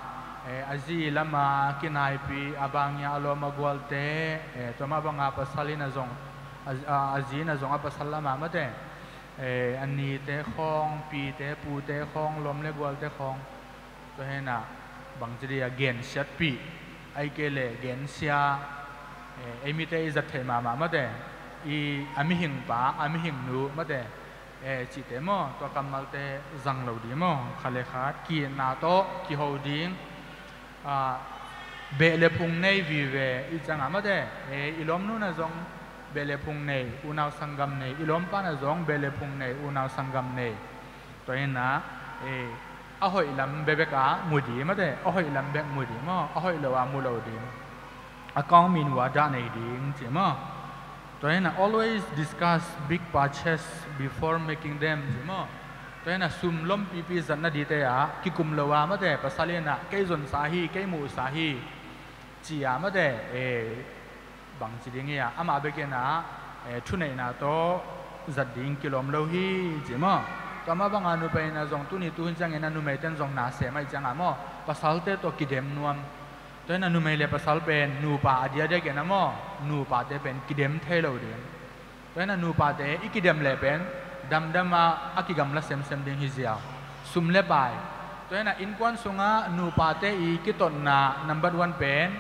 E, a zi lama kinaipi, a bang hia a lawm a gualte, e, tua mah banga pasal in a zong, a, a, a zi in a zong a pasal lama mate, e, a nite khawng, pite, pute khawng, lawm le gualte khawng. Tua hi a, bangci dia gensiatpih, ahih kei leh gensia, eh, ei mite i zat theih mahmah mate, i a mihing pa, a mihing nu mate, eh, cihte maw, tua kammalte zang lo ding maw, khat le khat ki-itna tawh kiho ding. Ah, beh le phung nei vive i ciangah mate, eh, i lawmnu na zong beh le phung nei, unau sanggam nei, i lawmpa na zong beh le phung nei, unau sanggam nei. Tua inah, eh, a hoih lam bebek a mu ding mate, a hoih lam bek mu ding maw, a hoih lo a mu lo ding. A kong min ua dah nei ding ci maw. Tua inah always discuss big purchase before making them ci maw. Tua inah sum lompipi zatna dite ah kikum lo a mate, pasal inah kei zonsa hi, kei muhsa hi, ci a mate, eh, bangci ding hi a, amah bek inah, eh, thuneihna tawh zat ding kilawm lo hi ci maw. Tua mah banga nupa inah zong tuni tuhun ciangin a numeiten zong na sem ahih ciangah maw, pasalte tawh kidem nuam. Tua inah numei le pasal pen nupa a diakdiak inah maw, nupate pen kidem thei lo ding. Tua inah nupate i kidem leh pen damdam a, a kigamla semsem ding hi ziau. Sum le pai. Tua inah innkuan sungah nupate i kitotna number one pen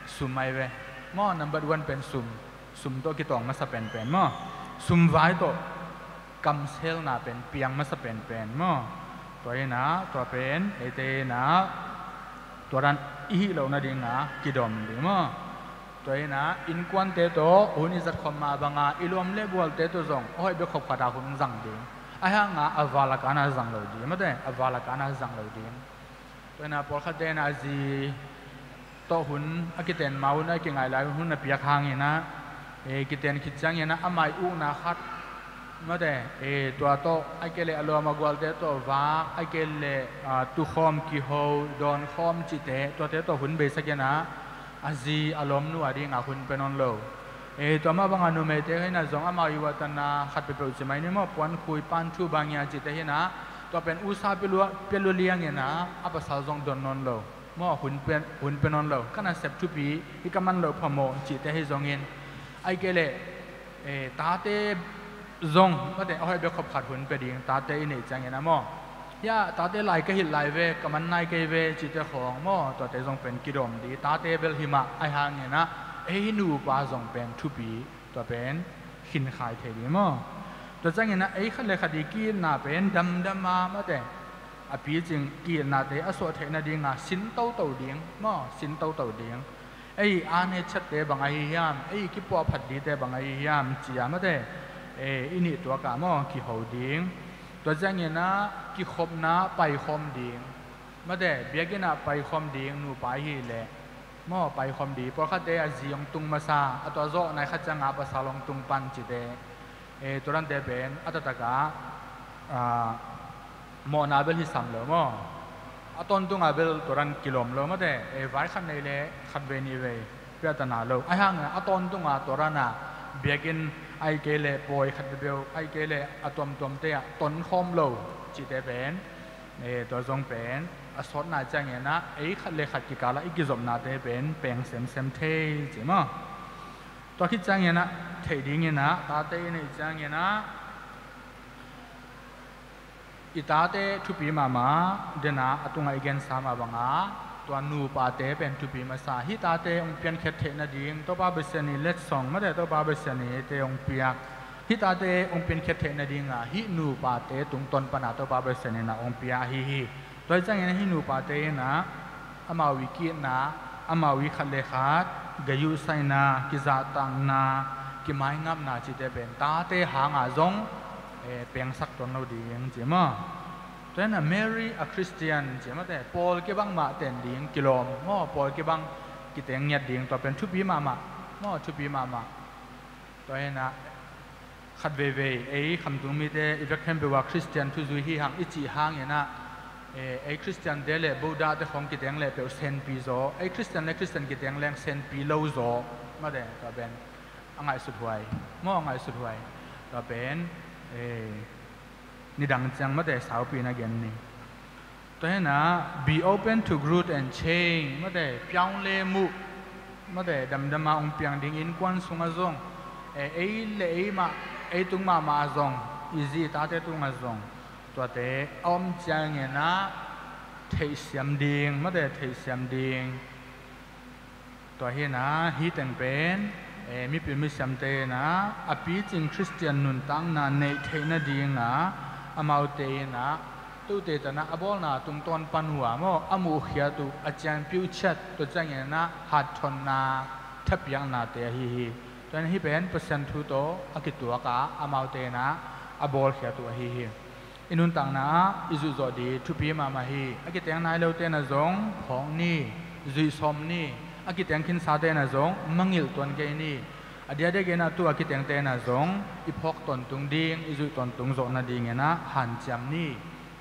sum ai ve. Maw, number one pen sum. Sum tawh kitawng masa penpen maw. Sum vai tawh kamselna pen piang masa penpen maw. Tua inah, tua pen, eite inah, tua dan i hih loh nadinga kidom ding maw. Tua inah, innkuante tawh hun i zat khop mah banga, i lawm le gualte tawh zong a hoih bek khop khat a hun zang ding. Ahi hanga a val a kana zang lo ding mate, a val a kana zang lo ding. Tua inah pawlkhatte inah a zi tawh hun a kiten ma hun a kingai lai hun a piak hang inah, eh, kiten khit ciang inah amah i ukna khat mate, eh, tua tawh, ahih kei leh a lawm a gualte tawh vak, ahih kei leh, ah, tukhawm kiho, dawnkhawm cihte, tuate tawh hun beisak inah a zi a lawmnu a dingah hun pia nawn lo. Eh, tua mah banga numeite hi inah zong amau i uatana khat peuhpeuh ci mai ni maw, puankhui, panthu, bangia cihte hi inah, tua pen usa pia lua, pia lua liang inah a pasal zong don nawn lo. Maw, hun pia, hun pia nawn lo. Ka nasep thupi hi, ka man loh phamawh cihte hi zongin, ahih kei leh, eh, tate zong mate a hoih bek khop khat hun pia ding, tate i neih ciang inah maw. Hiah tate lai ka hilh lai ve, ka man nai kei ve cihte khawng maw, tuate zong pen kidawm ding. Tate bel hi mah, ahi hang inah ei nupa zong pen thupi, tua pen khinkhai thei ding maw. Tua ciang inah ei khat le khat i ki-itna pen damdam a mate, a picing ki-itnate a suah theih nadinga sin toto ding maw, sin toto ding. Ei an hehchatte bang ahi hiam, ei kipuahphat dingte bang ahi hiam ci a mate, eh, i nih tuak ah maw kiho ding. Tua ciang inah kikhopna paikhawm ding mate, biakinn ah paikhawm ding, nupa ahi leh maw, paikhawm ding. Pawlkhatte a zi hong tung masa, a tua zawh nai khat cianga pasal hong tung pan cihte, eh, tua dante pen a taktak ah, ah, mawhna bel hi sam lo maw. A tawntunga bel tua dan kilawm lo mate, eh, vai khat nei leh khat vei nih vei piatana lo. Ahi hang a tawntunga tua dana biakinn ahih kei leh pawi khat peuhpeuh, ahih kei leh a tuamtuamte ah tonkhawm lo cihte pen, eh, tua zong pen a sawtna ciang inah ei khat le khat kikalah i kizopnate pen peng semsem thei ci maw. Tua khit ciang inah theih ding inah, tate i neih ciang inah i tate thupi mahmah, dena a tungah i gensa mah banga tua nupate pen thupi masa. Hih tate hong piankhiat theih nading Topa Pasian i letsong mate, Topa Pasian i te hong piak, hih tate hong piankhiat theih nadinga hih nupate tungtawn pana Topa Pasian inah hong pia ahi hi. Tua hi ciangin hih nupate inah amau i ki-itna, amau i khat le khat gayuhsaina, kizahtakna, kimaingapna cihte pen tate hanga zong, eh, pengsak tuan lo ding ci maw. Tua inah marry a Christian ci mate, pawl kibang mah ten ding kilawm maw, pawl kibang kiteng ngiat ding, tua pen thupi mahmah maw, thupi mahmah. Tua inah khat veivei ei khamtung mite i vek khempeuh ah Christian thuzui hi hang i cih hang inah, eh, ei Christian te le Buddha te khawng kiteng leh peuh senpi zaw, ei Christian le Christian kiteng leng senpi lo zaw mate, tua pen a ngaihsut huai maw, a ngaihsut huai. Tua pen, eh, nidang ciang mate saupi na gen ni. Tua hinah be open to growth and change mate, piang le muh mate, damdama hong piang ding innkuan sungah zong, eh, ei le ei mah, ei tung mahmah ah zong, i zi i tate tungah zong, tuate a om cianginah theihsiam ding mate, theihsiam ding. Tua hi-in ah, hih teng pen, eh, mipil misiamte in ah a picing Khristian nuntakna neih theih nading ah amaute in ah, tuate tan ah a bawlna tungtawn pan uh ah maw, a muhkhiat uh, a ciangpih uh ciat, tua ciangin ah hathotna thapiaknate ahi hi. Tua hi-in hih pen Pasian thu tawh a kituak ah amaute in ah a bawlkhiat uh ahi hi. I nuntakna ah i zuih zawh ding thupi mahmah hi. A kiteng nai lote in ah zong phawk ni, zuih sawm ni. A kiteng khinsate in ah zong mangngilh tuan kei ni. A diakdiakin ah tu a kitengte in ah zong i phawk tawntung ding, i zuih tawntung zawh nadingin ah hanciam ni.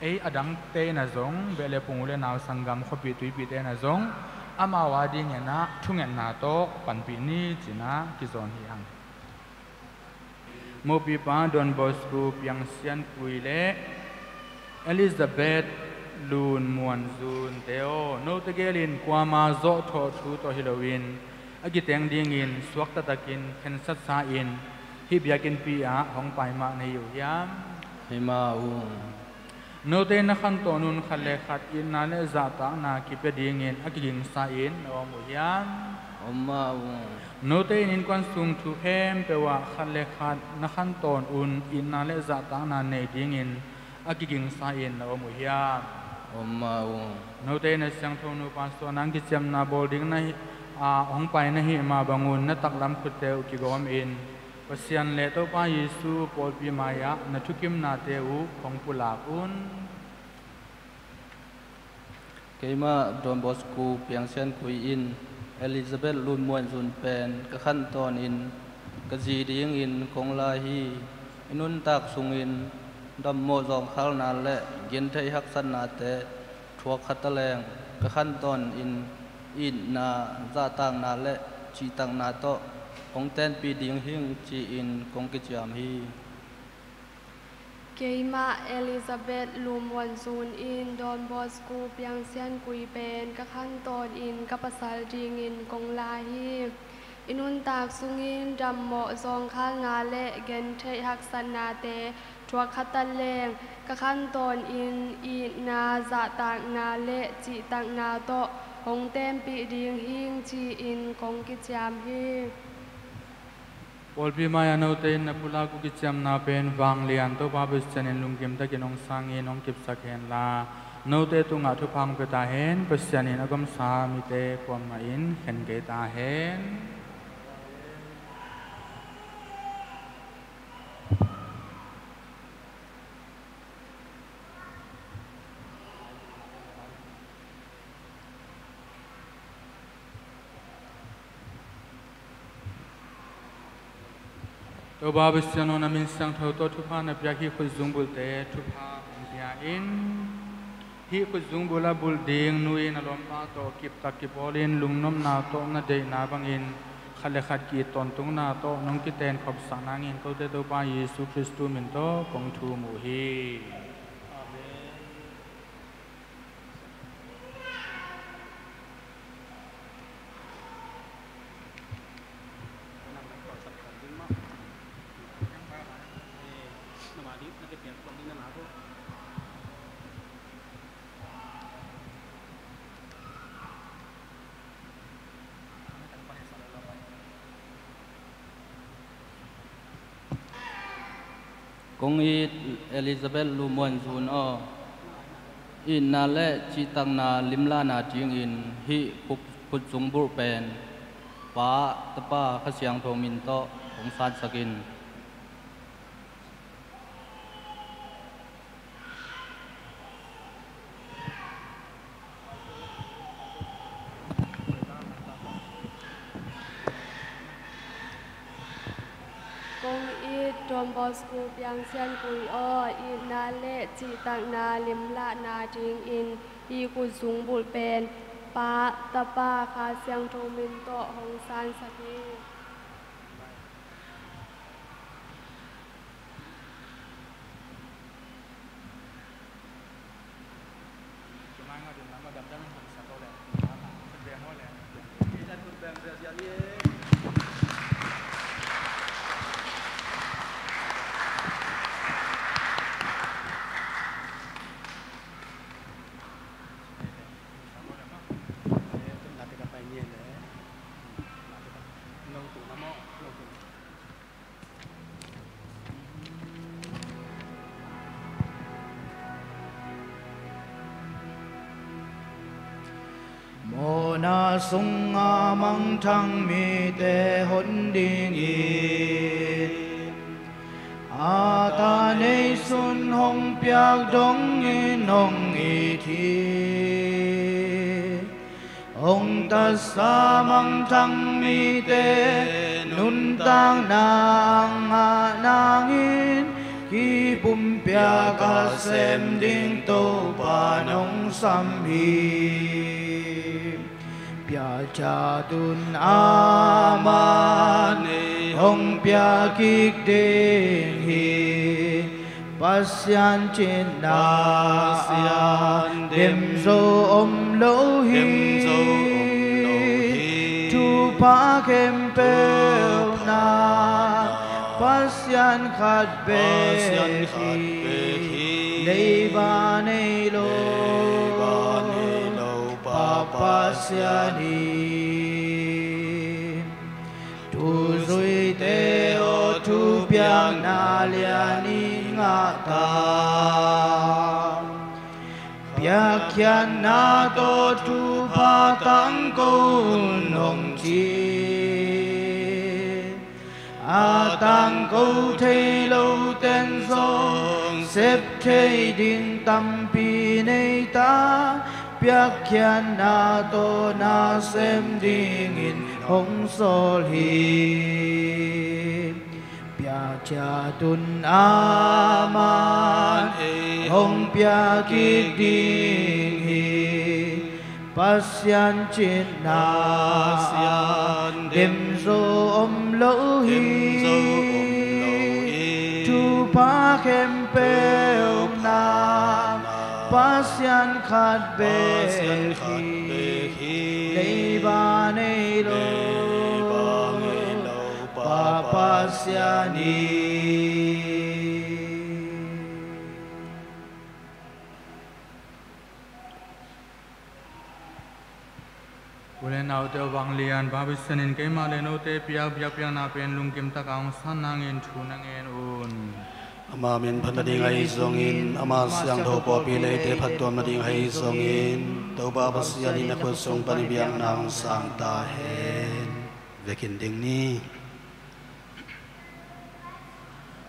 Ei adangte in ah zong, beh le pung, u le nau, sanggam, khuapih tuipihte in ah zong amau adingin ah thungetna tawh panpih ni, ci-in ah kizawn hi hang. Mopipa Don Bosco Piang Sian Kui le Elizabeth Lun Muan Zun te aw, note gelin kuama zawhthawh thu tawh hi loin a kiteng dingin suakta takin khensatsa-in hih biakinnpi ah hong pai mah na hi uh hiam? Hi mah ung. Note na khantawn un khat le khat itna le zahtakna kipia dingin a kigingsa-in na om uh hiam? Om mah ung. Note in innkuan sung thu khempeuh ah khat le khat na khantawn un itna le zahtakna nei dingin a kigingsa-in na om uh hiam? Om mah ung. Note in a siangtho nupa suahna kiciamna bawl ding na hi, a, hong pai na hih mah bangun na taklam khutte uh kigawmin Pasian le Topa Jesu pawlpi mai-ah na thukimnate uh hong pulak un. Keimah Don Bosco Piang Sian Kui in Elizabeth Lun Muan Zun pen ka khantawn in ka zi dingin kong la hi. I nuntak sungin dammawh zawngkhalna le gentheih haksatnate thuak kha ta leng, ka khantawn in itna, zahtakna le cihtakna tawh hong tenpih ding hing, ci-in kong kiciam hi. Keimah Elizabeth Lum Muan Zun in Don Bosco Piang Sian Kui pen ka khantawn in ka pasal dingin kong la hi. I nuntak sungin dammawh zawngkhalna le gentheih haksatnate thuak kha ta leng, ka khantawn in itna, zahtakna le cihtakna tawh hong tenpih ding hing, ci-in kong kiciam hi. Pawlpi mai-ah note in na pulak uh kiciamna pen vanglian Topa Pasian in lungkim takin hong sangin hong kipsak hen la, note tungah thupha hong pia ta hen. Pasian in a gawmsa mite kuamah in khen kei ta hen. Topa Pasian aw, na min siangtho tawh thupha na piak hih khutzung bulhte thupha hong pia in. Hih khutzung bulh a bulh ding nu in a lawmpa tawh kiptak kipawlin lungnopna tawh na deihna bangin khat le khat ki-it tawntungna tawh nong kitenkhopsak nangin kote Topa Jesu Khristu min tawh kong thum uh hi. Amen. Kong it Elizabeth Lum Muan Zun aw, itna le cihtakna limlahna dingin hih khut, khutzung bulh pen Pa, Tapa, Kha Siangtho min tawh hong sansak in. Kong it Don Bosco Piang Sian Kui aw, itna le cihtakna limlahna dingin hih khutzung bulh pen Pa, Tapa, Kha Siangtho min tawh hong sansak hi. sunga mangthang mite hon dingin, a ta neisun hong piak dongin hong it hi. Hong tatsa mangthang mite nuntakna ngah nangin, kipumpiak a sem ding Topa nong sam hi. Piahthiat un amah hong piak kik ding hi. Pasian citna ah demzo om lo hi. Thupha khempeuh na Pasian khat bek hi. Leiba nei lo Pa Pasian hi. Thuzuite aw, thupiakna lian i ngah ta. Piakkhiatna tawh thupha tangko un hong ci. A tangko thei loten zong sep thei ding tampi nei ta. Piakkhiatna tawh na sem dingin hong sawl hi. Piahthiat un amah hong piak kik ding hi. Pasian citna ah demzo om lo hi. Thupha khempeuh na Pasian khat bek hi. Leiba nei lo Pa Pasian hi. U le naute aw, vanglian Pa Pasian in keimah le note piak biakpiakna pen lungkim taka hong san nangin thu na ngen un. Ama min phat nading ahi zongin, ama siangtho pawlpi leite phattuam nading ahi zongin, Topa Pasian in a khut sung pan i biakna hong sang ta hen. Vekin ding ni.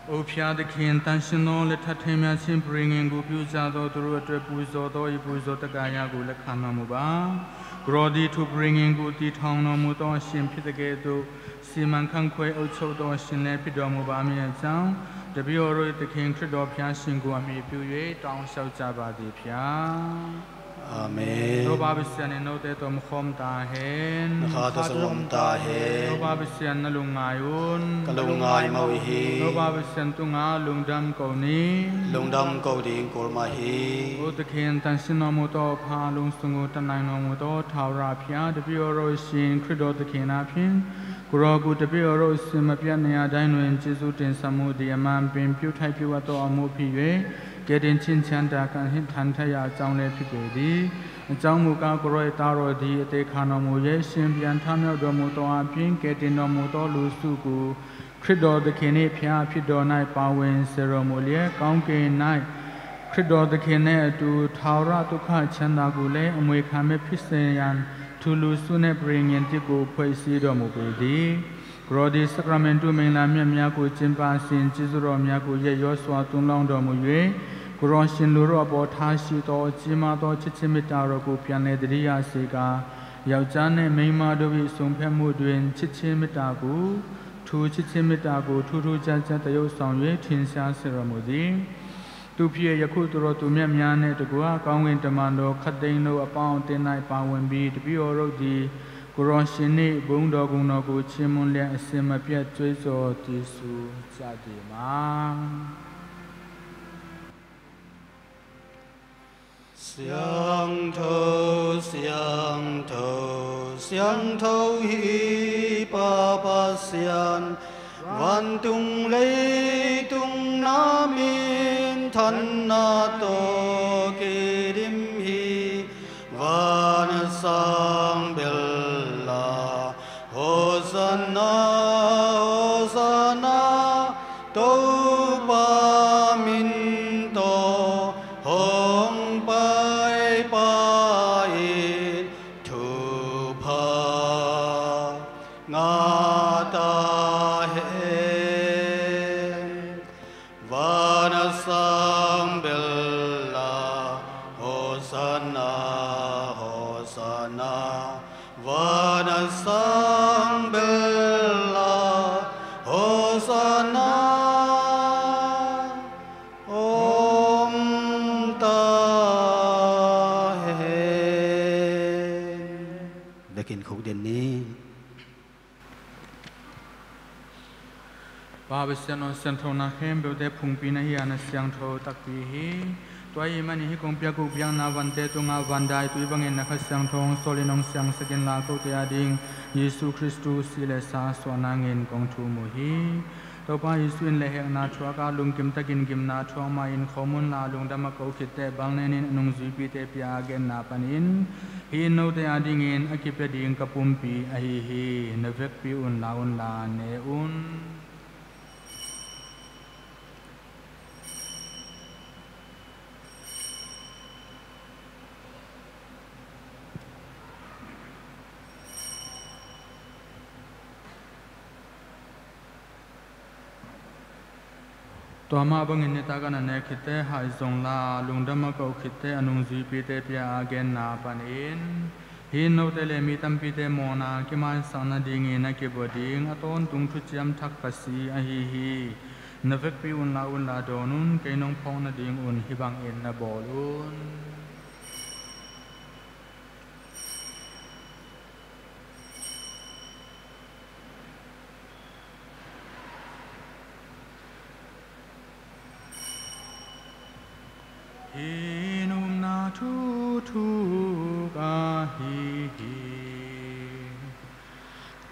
O ဖျားသခင်၊ သန့်ရှင်းသော လက်ထပ်ထိမ်းမြားခြင်း ပဋိညာဉ်ကို ပြုကြသော သူတို့အတွက် ပူဇော်သော 이ပူဇော်သက္ကာယကို လက်ခံတော်မူပါ။ ကိုယ်တော်သည် ထိုပဋိညာဉ်ကို တည်ထောင်တော်မူသော အရှင်ဖြစ်သကဲ့သို့ စီမံခန့်ခွဲအုပ်ချုပ်သော အရှင်လည်း ဖြစ်တော်မူပါမည်အကြောင်း တပည့်တော်တို့ သခင်ခရစ်တော်ဘုရားရှင်ကို အမှီပြု၍ တောင်းလျှောက်ကြပါသည် ဖျား။ Amen. သောပါပစံးရန်နှင့် နှုတ်သက်တော်မူခေါ်မတာဟဲ။ Nakha ta salom ta hen. သောပါပစံးရန်နှလုံးငါယုန်။ Kalung ngai mau hi. သောပါပစံးရန်သူငါလုံဒမ်းကုန်နီ။ Lungdam kau ding kul mah hi. အိသခင်၊ သန့်ရှင်းတော်မူသော အဖျားအလုံးစုံကို တတ်နိုင်တော်မူသော ထာဝရဘုရား၊ တပည့်တော်တို့ရှင် ခရစ်တော်သခင်အားဖြင့် ကိုယ်တော်ကို တပည့်တော်တို့ အစဉ်မပြတ် နေရာတိုင်းတွင် ကျေးဇူးတင်ဆောင်မှုသည် အမှန်ပင် ပြုထိုက်ပြုအပ်သော အမှုဖြစ်၍ ကယ်တင်ခြင်းချမ်းသာ ခံထိုက်ရာအကြောင်းလည်း ဖြစ်ပေတည်း။ အကြောင်းမူကား ကိုယ်တော်၏သားတော်သည် အသေခံတော်မူ၍ ရှင်ပြန်ထမြောက်တော်မူသောအားဖြင့် ကယ်တင်တော်မူသော လူစုကို ခရစ်တော်သခင်နှင့် ဘုရားအဖြစ်တော်၌ ပါဝင်စေတော်မူလျက်၊ ကောင်းကင်၌ ခရစ်တော်သခင်နှင့်အတူ ထာဝရသုခချမ်းသာကိုလည်း အမွေခံဘဲဖြစ်စေရန် ထိုလူစုနှင့် ပဋိညာဉ်သစ်ကို ဖွဲ့စည်းတော်မူပေတည်း။ ကိုယ်တော်သည် သက္ကရာမင်တုမင်္ဂလာမြတ်များကို ကျင်းပစဉ် ကျေးဇူးတော်များကို ရက်ရောစွာ သွန်လောင်းတော်မူ၍ ကိုယ်တော်ရှင်လူတို့အပေါ် ထားရှိသော ကြီးမားသော ချစ်ခြင်းမေတ္တာတော်ကို ပြန်လည်သတိရစေကာ၊ ယောက်ျားနှင့်မိန်းမတို့၏ စုံဖက်မှုတွင် ချစ်ခြင်းမေတ္တာကို ထိုချစ်ခြင်းမေတ္တာကို ထူးထူးခြားခြား သရုပ်ဆောင်၍ ထင်ရှားစေတော်မူသည်။ သူဖြစ်၍ ယခုသူတော်သူမြတ်များနှင့်တကွ ကောင်းကင်တမန်တော် ခပ်သိမ်းတို့အပေါင်းအသင်း၌ ပါဝင်ပြီး တပည့်တော်တို့သည် ကိုယ်တော်ရှင်နှင့် ဘုန်းတော်ဂုဏ်တော်ကို ချီးမွမ်းလျက် အစဉ်မပြတ် ကြွေးကြော်သီဆိုကြသည်မှာ။ စံထိုး စံထိုး စံထိုးဟီး ပႃႈပႃႈစံ၊ ဝၼ်းတုင်ႉလႄႈတုင်ႉ ၼႃႈမိၼ်ထၼ်ႇၼႃႇတေႃႇ ၵေးလိမ်းဟီး ဝၼ်းသၢင်ႇပႅတ်ႈလႃႈ။ ႁေႃးသႃႇၼႃႇ ႁေႃးသႃႇၼႃႇ တူဝ်ႈပႃႈမိၼ်တေႃႇ ႁွင်ႈပၢႆႈပၢႆႈ ထုၵ်ႇၽႃႇ ngah ta hen. Van a sang bel la, Hosanna, Hosanna. Van a sang bel la, Hosanna, om ta hen. Biakinn khuk den ni. Pa Pasian aw, siangthona khempeuhte phungpi na hi a, na siangtho takpi hi. Tua ahih manin hih kong piak uh biakna vante tungah van dai tui bangin na Kha Siangtho hong sawlin hong siangsak inla, kote ading Jesu Khristu sih le sa suah nangin kong thum uh hi. Topa Jesu in lehhekna thuak a, lungkim takin gimna thuak ma-in khawm unla, lungdam a ko khit teh bang nenin a nungzuipite pia a genna panin, hih in note adingin a kipia ding ka pumpi ahi hi. Na vekpi un la unla ne un. Tua mah bangin nitak a na nek khit teh, haih zong la, lungdam a ko khit teh a nungzuipite pia a genna panin, hih in note le mi tampite mawhna kimaisak nadingin a kibua ding a tawntung thuciam thak ka si ahi hi. Na vekpi un la unla dawn un, kei nong phawk nadingun hih bangin na bawl un. Hih in upna thu thuk ahi hi.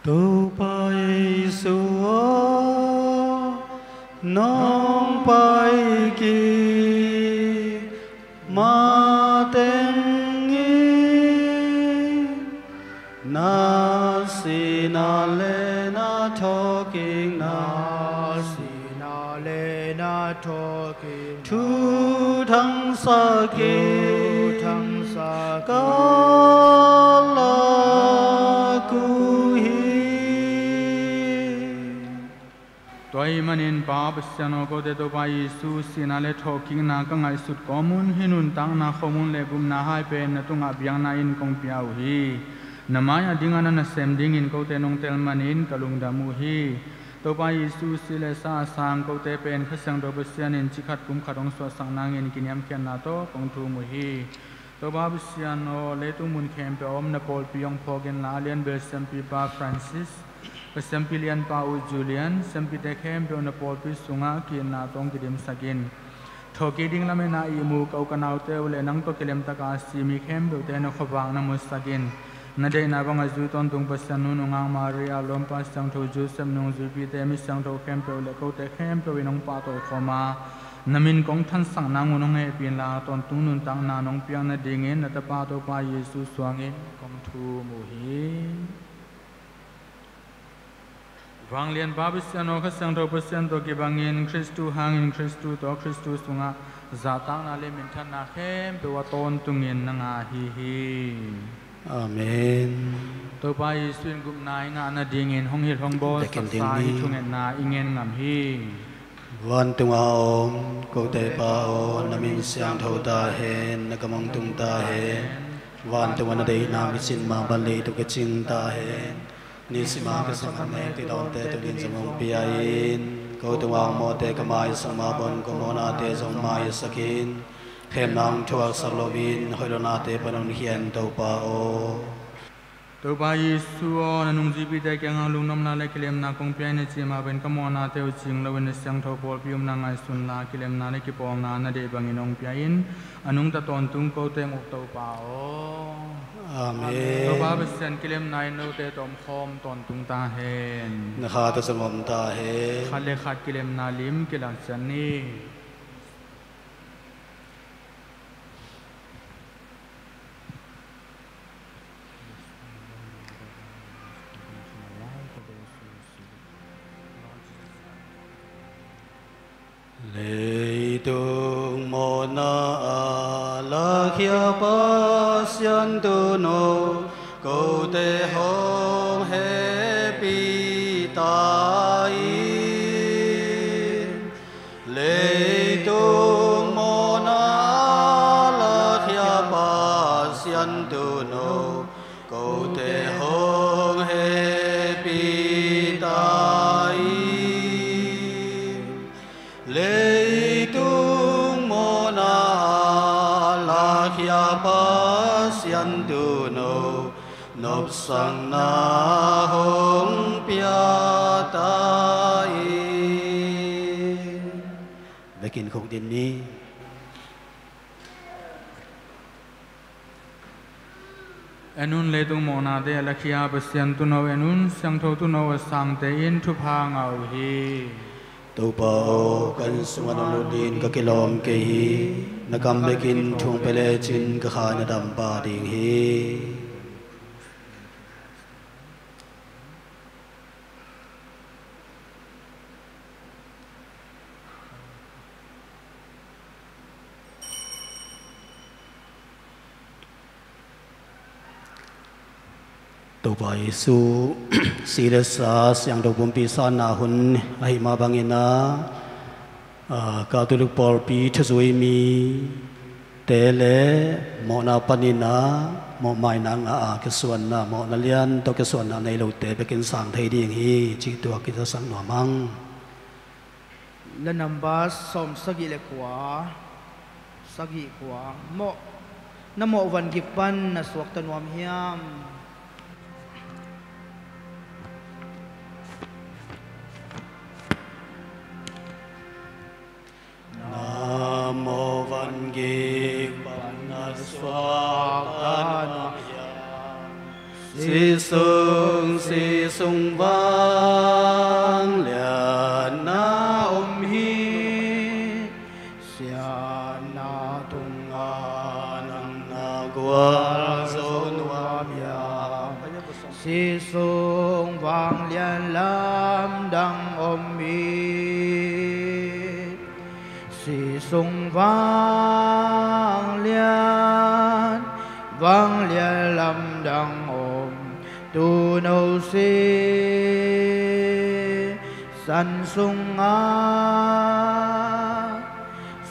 Topa Jesu aw, nong pai kik mateng in, na sihna le na thawhkikna, na sihna le na thawhkikna, thuthangsak in, thuthangsak in, ka lak uh hi. Tua ahih manin Pa Pasian aw, kote Topa Jesu sihna le thawhkikna ka ngaihsut kawm un. Hih nuntakna, khomun le gupna hai pen na tungah biakna in kong pia uh hi. Na mai-ah ding a na nasem dingin kote nong tel manin ka lungdam uh hi. Topa Jesu sih le sa a sang kote pen Kha Siangtho Pasian in cikhat kumkhat hong suahsak nangin kiniamkhiatna tawh kong thum uh hi. Topa Pasian aw, leitung mun khempeuh a om na pawlpi hong phawk inla, a lianbel siampipa Francis, ka siampi lianpa uh Julian, siampite khempeuh na pawlpi sungah ki-itna tawh hong kidimsak in. Thawhkik ding lametna ihmu ka u ka naute uh le nang tawh kilemtaka a si mi khempeuhte na khuavak na musak in. Na deihna bangah zui tawntung Pasian nu nungak Maria, lawmpa siangtho Joseph, nungzuipite, mi siangtho khempeuh le kote khempeuh in hong pahtawi khawm a, na min kong thansak nang un hong hehpih inla, tawntung nuntakna nong piak nadingin na Tapa Topa Jesu suangin kong thum uh hi. Vanglianpa Pasian aw, Kha Siangtho Pasian tawh kibangin, Khristu hangin, Khristu tawh, Khristu sungah zahtakna le minthanna khempeuh a tawntungin na ngah ahi hi. Amen. Topa Jesu in gupna i ngah nadingin hong hilh hong bawlsak sa hih thungetna i ngen ngam hi. Vantunga om kote Pa aw, na min siangtho ta hen, na gam hong tung ta hen. Vantungah na deihna kicin mah bang leitung ah kicing ta hen. Nisima ka sangkhat nek tidawnte tuni-in zong hong pia in. Ko tungah hong mawhte ka maisak mah bangin ko mawhnate zong maisak in. Khemna hong thuaksak loin hoih lohnate pan hong khia in, Topa aw. Topa Jesu aw, na nungzuipite kiangah lungdamna le kilemna kong pia in, na cih mah bangin ka mawhnate uh cing loin na siangtho pawlpi omna ngaihsun la, kilemna le kipawlna na deih bangin hong pia in. A nungta tawntung ko teng uk Topa aw. Amen. Topa Pasian, kilemna in note tawh omkhawm tawntung ta hen. Na khat ah zong om ta hen. Khat le khat kilemna lim kilak ciat ni. Leitung mawhna a lakhia Pasian tun aw, kote hong hehpih ta in, leitung mawhna a lakhia Pasian Tuuno, kote hong hehpih ta in. Leitung mawhna a lakhia Pasian Tuuno, nopsakna hong pia ta in. Vekin khuk din ni. En un, leitung mawhnate a lakhia Pasian Tuuno, en un, Siangtho Tuuno a sangte in thupha ngah uh hi. Topa aw, ka inn sungah nong lut dingin ka kilawm kei hi. Na kam bekin thu hong pia lecin ka kha na dam pah ding hi. Topa Jesu si le sa, Siangtho Pumpi sanna hun ahih mah bangin ah, Aa, Catholic pawlpi thuzui mite le mawhna panin ah mawhmaina ngah a kisuanna, mawhna lian tawh kisuanna nei lote bekin sang thei ding hi, cih tuak kizasak nuam ang. La namba sawm sagih le kua, sagih kua, mawh, na mawh van gik pan na suakta nuam hiam? Na mawh van gik pan na suakta nuam hiam? Sisung, sisung vanglian na om hi. Siatna tungah nang na gualzo nuam hiam? Sisung vanglian lamdang om hi. Sisung vanglian, vanglian lamdang om, Tuuno sisan sungah.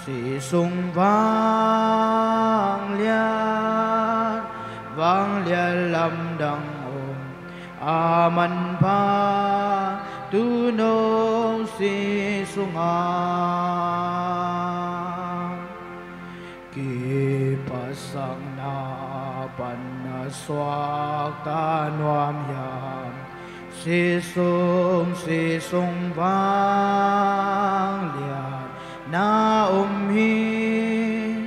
Sisung vanglian, vanglian lamdang om, a manpha Tuuno sisungah. Kiphatsakna pan na suakta nuam hiam? Sisung, sisung vanglian na om hi.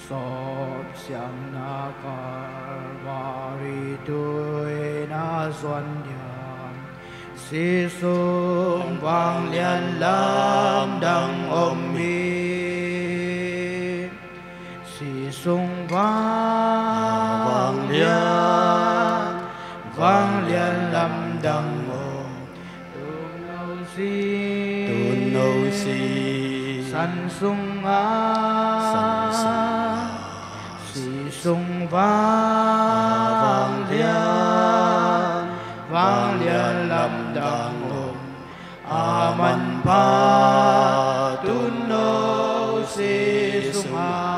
Sawpsiangna Kalvari tui na zuan hiam? Sisung vanglian lamdang om hi. Sisung vanglian, vanglian lamdang om, Tuuno si, Tuuno sisan sungah. Sisan sungah. Sisung vanglian, vanglian lamdang om, a manpha Tuuno sisungah.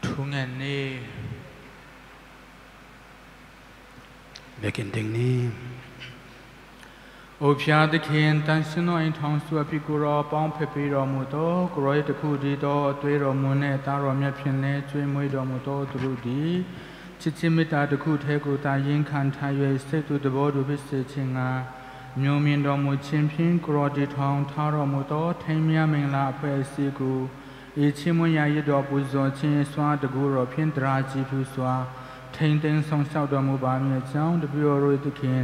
Thungen ni. Vekin ding ni. O ဘုရားသခင်၊ သန့်ရှင်းသော အိမ်ထောင်စုအဖြစ် ကိုယ်တော် အပေါင်း ဖျပ်ပေးတော်မူသော ကိုယ်တော်ရဲ့ တစ်ခုတည်းသော အသွေးတော်မူနဲ့ သားတော်မြတ်ဖြစ်လျက် ကျွေးမွေးတော်မူသော သူတို့သည် ချစ်ခြင်းမေတ္တာတစ်ခုတည်းကိုသာ ရင်ခံထား၍ စိတ်တူသဘောတူဖြစ်စေခြင်းငှာ မျိုးမြင်တော်မူခြင်းဖြင့် ကိုယ်တော်တည်ထောင်ထားတော်မူသော ထိမ်းမြားမင်္ဂလာအဖွဲ့အစည်းကို ဤချီးမွမ်းရာယဇ်တော်ပူဇော်ခြင်းအစွမ်းတကူတော်ဖြင့် သရၣ်ကြည်ဖြူစွာ ထိန်းသိမ်းစောင့်ရှောက်တော်မူပါမည်အကြောင်း တပည့်တော်တို့သခင်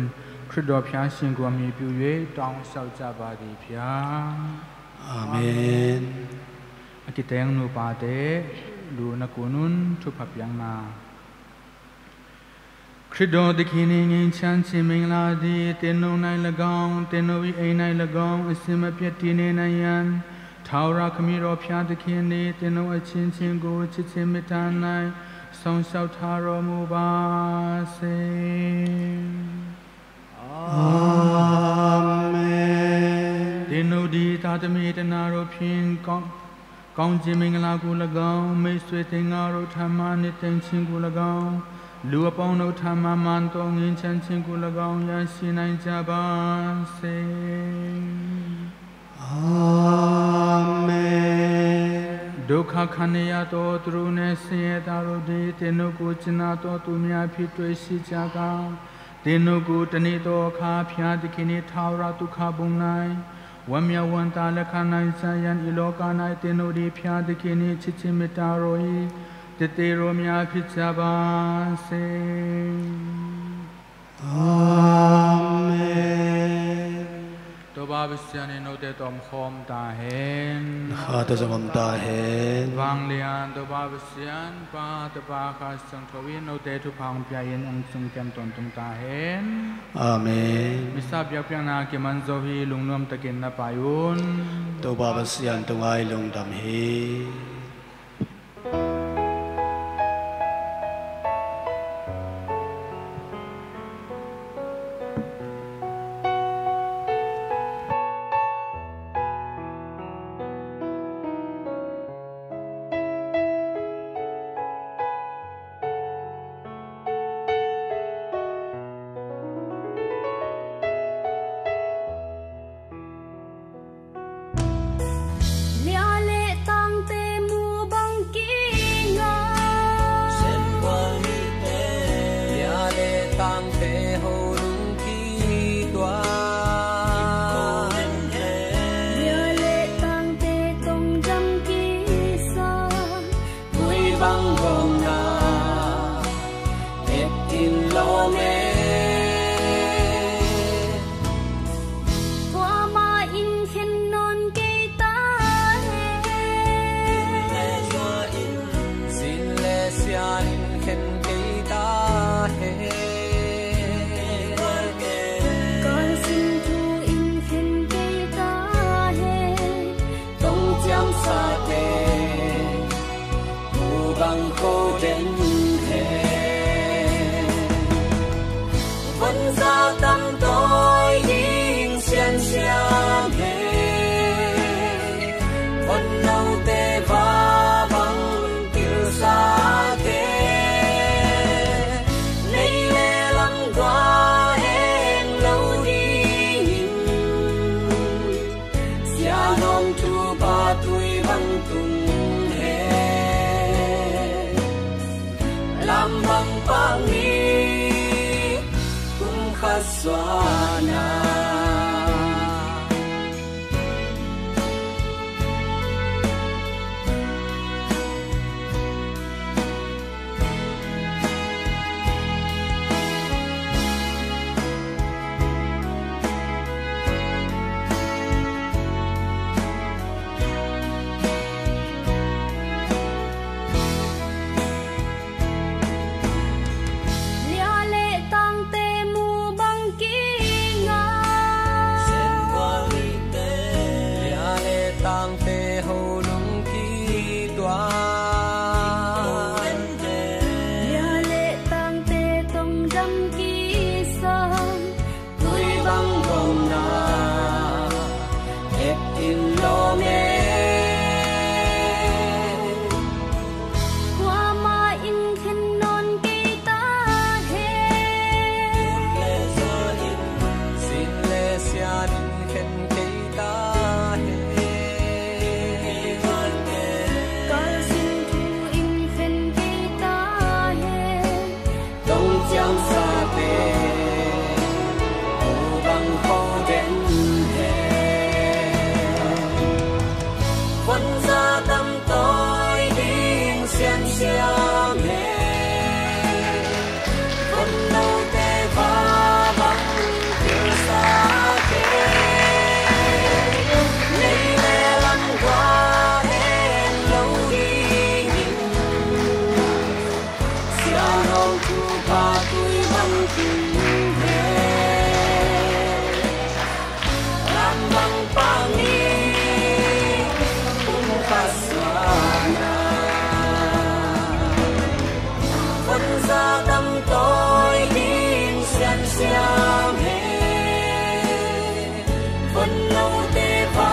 ခရစ်တော်ဘုရားရှင်ကို အမည်ပြု၍ တောင်းလျှောက်ကြပါသည် ဘုရား။ အာမင်။ အကတဲငနူပါတဲ့ လူနကူနုန် ထုဖပြင်းနာ ခရစ်တော်သခင်နှင့် ငြိမ်းချမ်းခြင်းမင်္ဂလာသည် သင်တို့၌၎င်း၊ သင်တို့၏အိမ်၌၎င်း အစဉ်မပြတ်တည်နေနိုင်ရန်၊ ထာဝရခမည်းတော်ဘုရားသခင်သည် သင်တို့အချင်းချင်းကို ချစ်ခြင်းမေတ္တာ၌ စောင့်ရှောက်ထားတော်မူပါစေ။ တမီးတနာတို့ဖြင့် ကောင်း ကောင်းခြင်းမင်္ဂလာကို၎င်း၊ မိတ်ဆွေသင်္ဃတို့ထံမှ နှစ်သိမ့်ခြင်းကို၎င်း၊ လူအပေါင်းတို့ထံမှ မန်တော်ငြိမ်းချမ်းခြင်းကို၎င်း ရရှိနိုင်ကြပါစေ။ အာမင်။ ဒုက္ခခံနေရသောသူတို့နှင့် ဆင်းရဲသားတို့သည် သင်တို့ကို ကြင်နာသောသူများအဖြစ် တွေ့ရှိကြက၊ သင်တို့ကို တနေ့သောအခါ ဘုရားသခင်၏ ထာဝရသုခပုံ၌ ဝမ်းမြောက်ဝမ်းသာ လက်ခံနိုင်ကြရန် ၊ ဤလောက၌ သင်တို့သည် ဘုရားသခင်၏ ချစ်ခြင်းမေတ္တာတော်၏ တည်တံ့တော်များ ဖြစ်ကြပါစေ။ အာမင်။ Topa Pasian in note tawh om khawm ta hen. Na kha tawh zong om ta hen. Vanglian Topa Pasian, Pa, Tapa, Kha Siangtho in note thupha hong pia in, hong sungkem tawntung ta hen. Amen. Misa biakpiakna kiman zo hi, lungnuam takin na pai un. Topa Pasian tungah i lungdam hi. Lia le tangte mu bang kinga. Lia le tangte ho lung kitua. Lia le tangte tong jam kisa. Tui bang gawmna et in lawm e. Kuamah in khen nawn kei ta hen. Zin le sia in khen kei ta hen. Kal sin thu in khen kei ta hen. Tong ciamsate thu bang kho den hen. Von za tam tawi ding siansiam hen. Von note va bang pilsate. Lei le lam gua en lo dingin. Sia nawm thupha tui bang tung hen. Lam bang pang ni kum khat suahna. Lia le tangte mu bang kinga. Lia le tangte ho lung kitua. Lia le tangte tong jam kisa. Tui bang gawmna et in lawm e. Kuamah in khen nawn kei ta hen. Zin le sia in khen kei ta hen. Kal sin thu in khen kei ta hen. Tong ciamsate thu bang kho den hen. Von za tam tawi ding siansiam hen. Von note va bang pilsate. Lei le lam gua en lo dingin. Sia nawm thupha tui bang tung hen. Lam bang pang ni kum khat suahna. Von za tam tawi ding siansiam hen. Von note va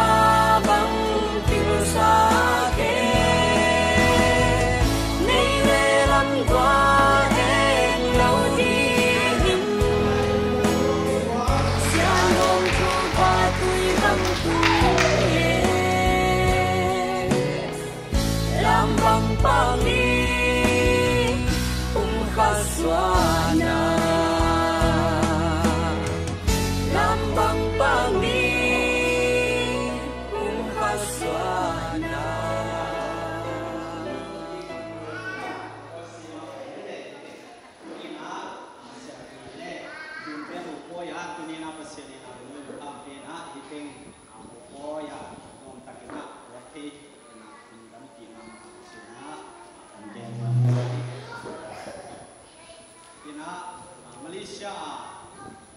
Malaysia ah,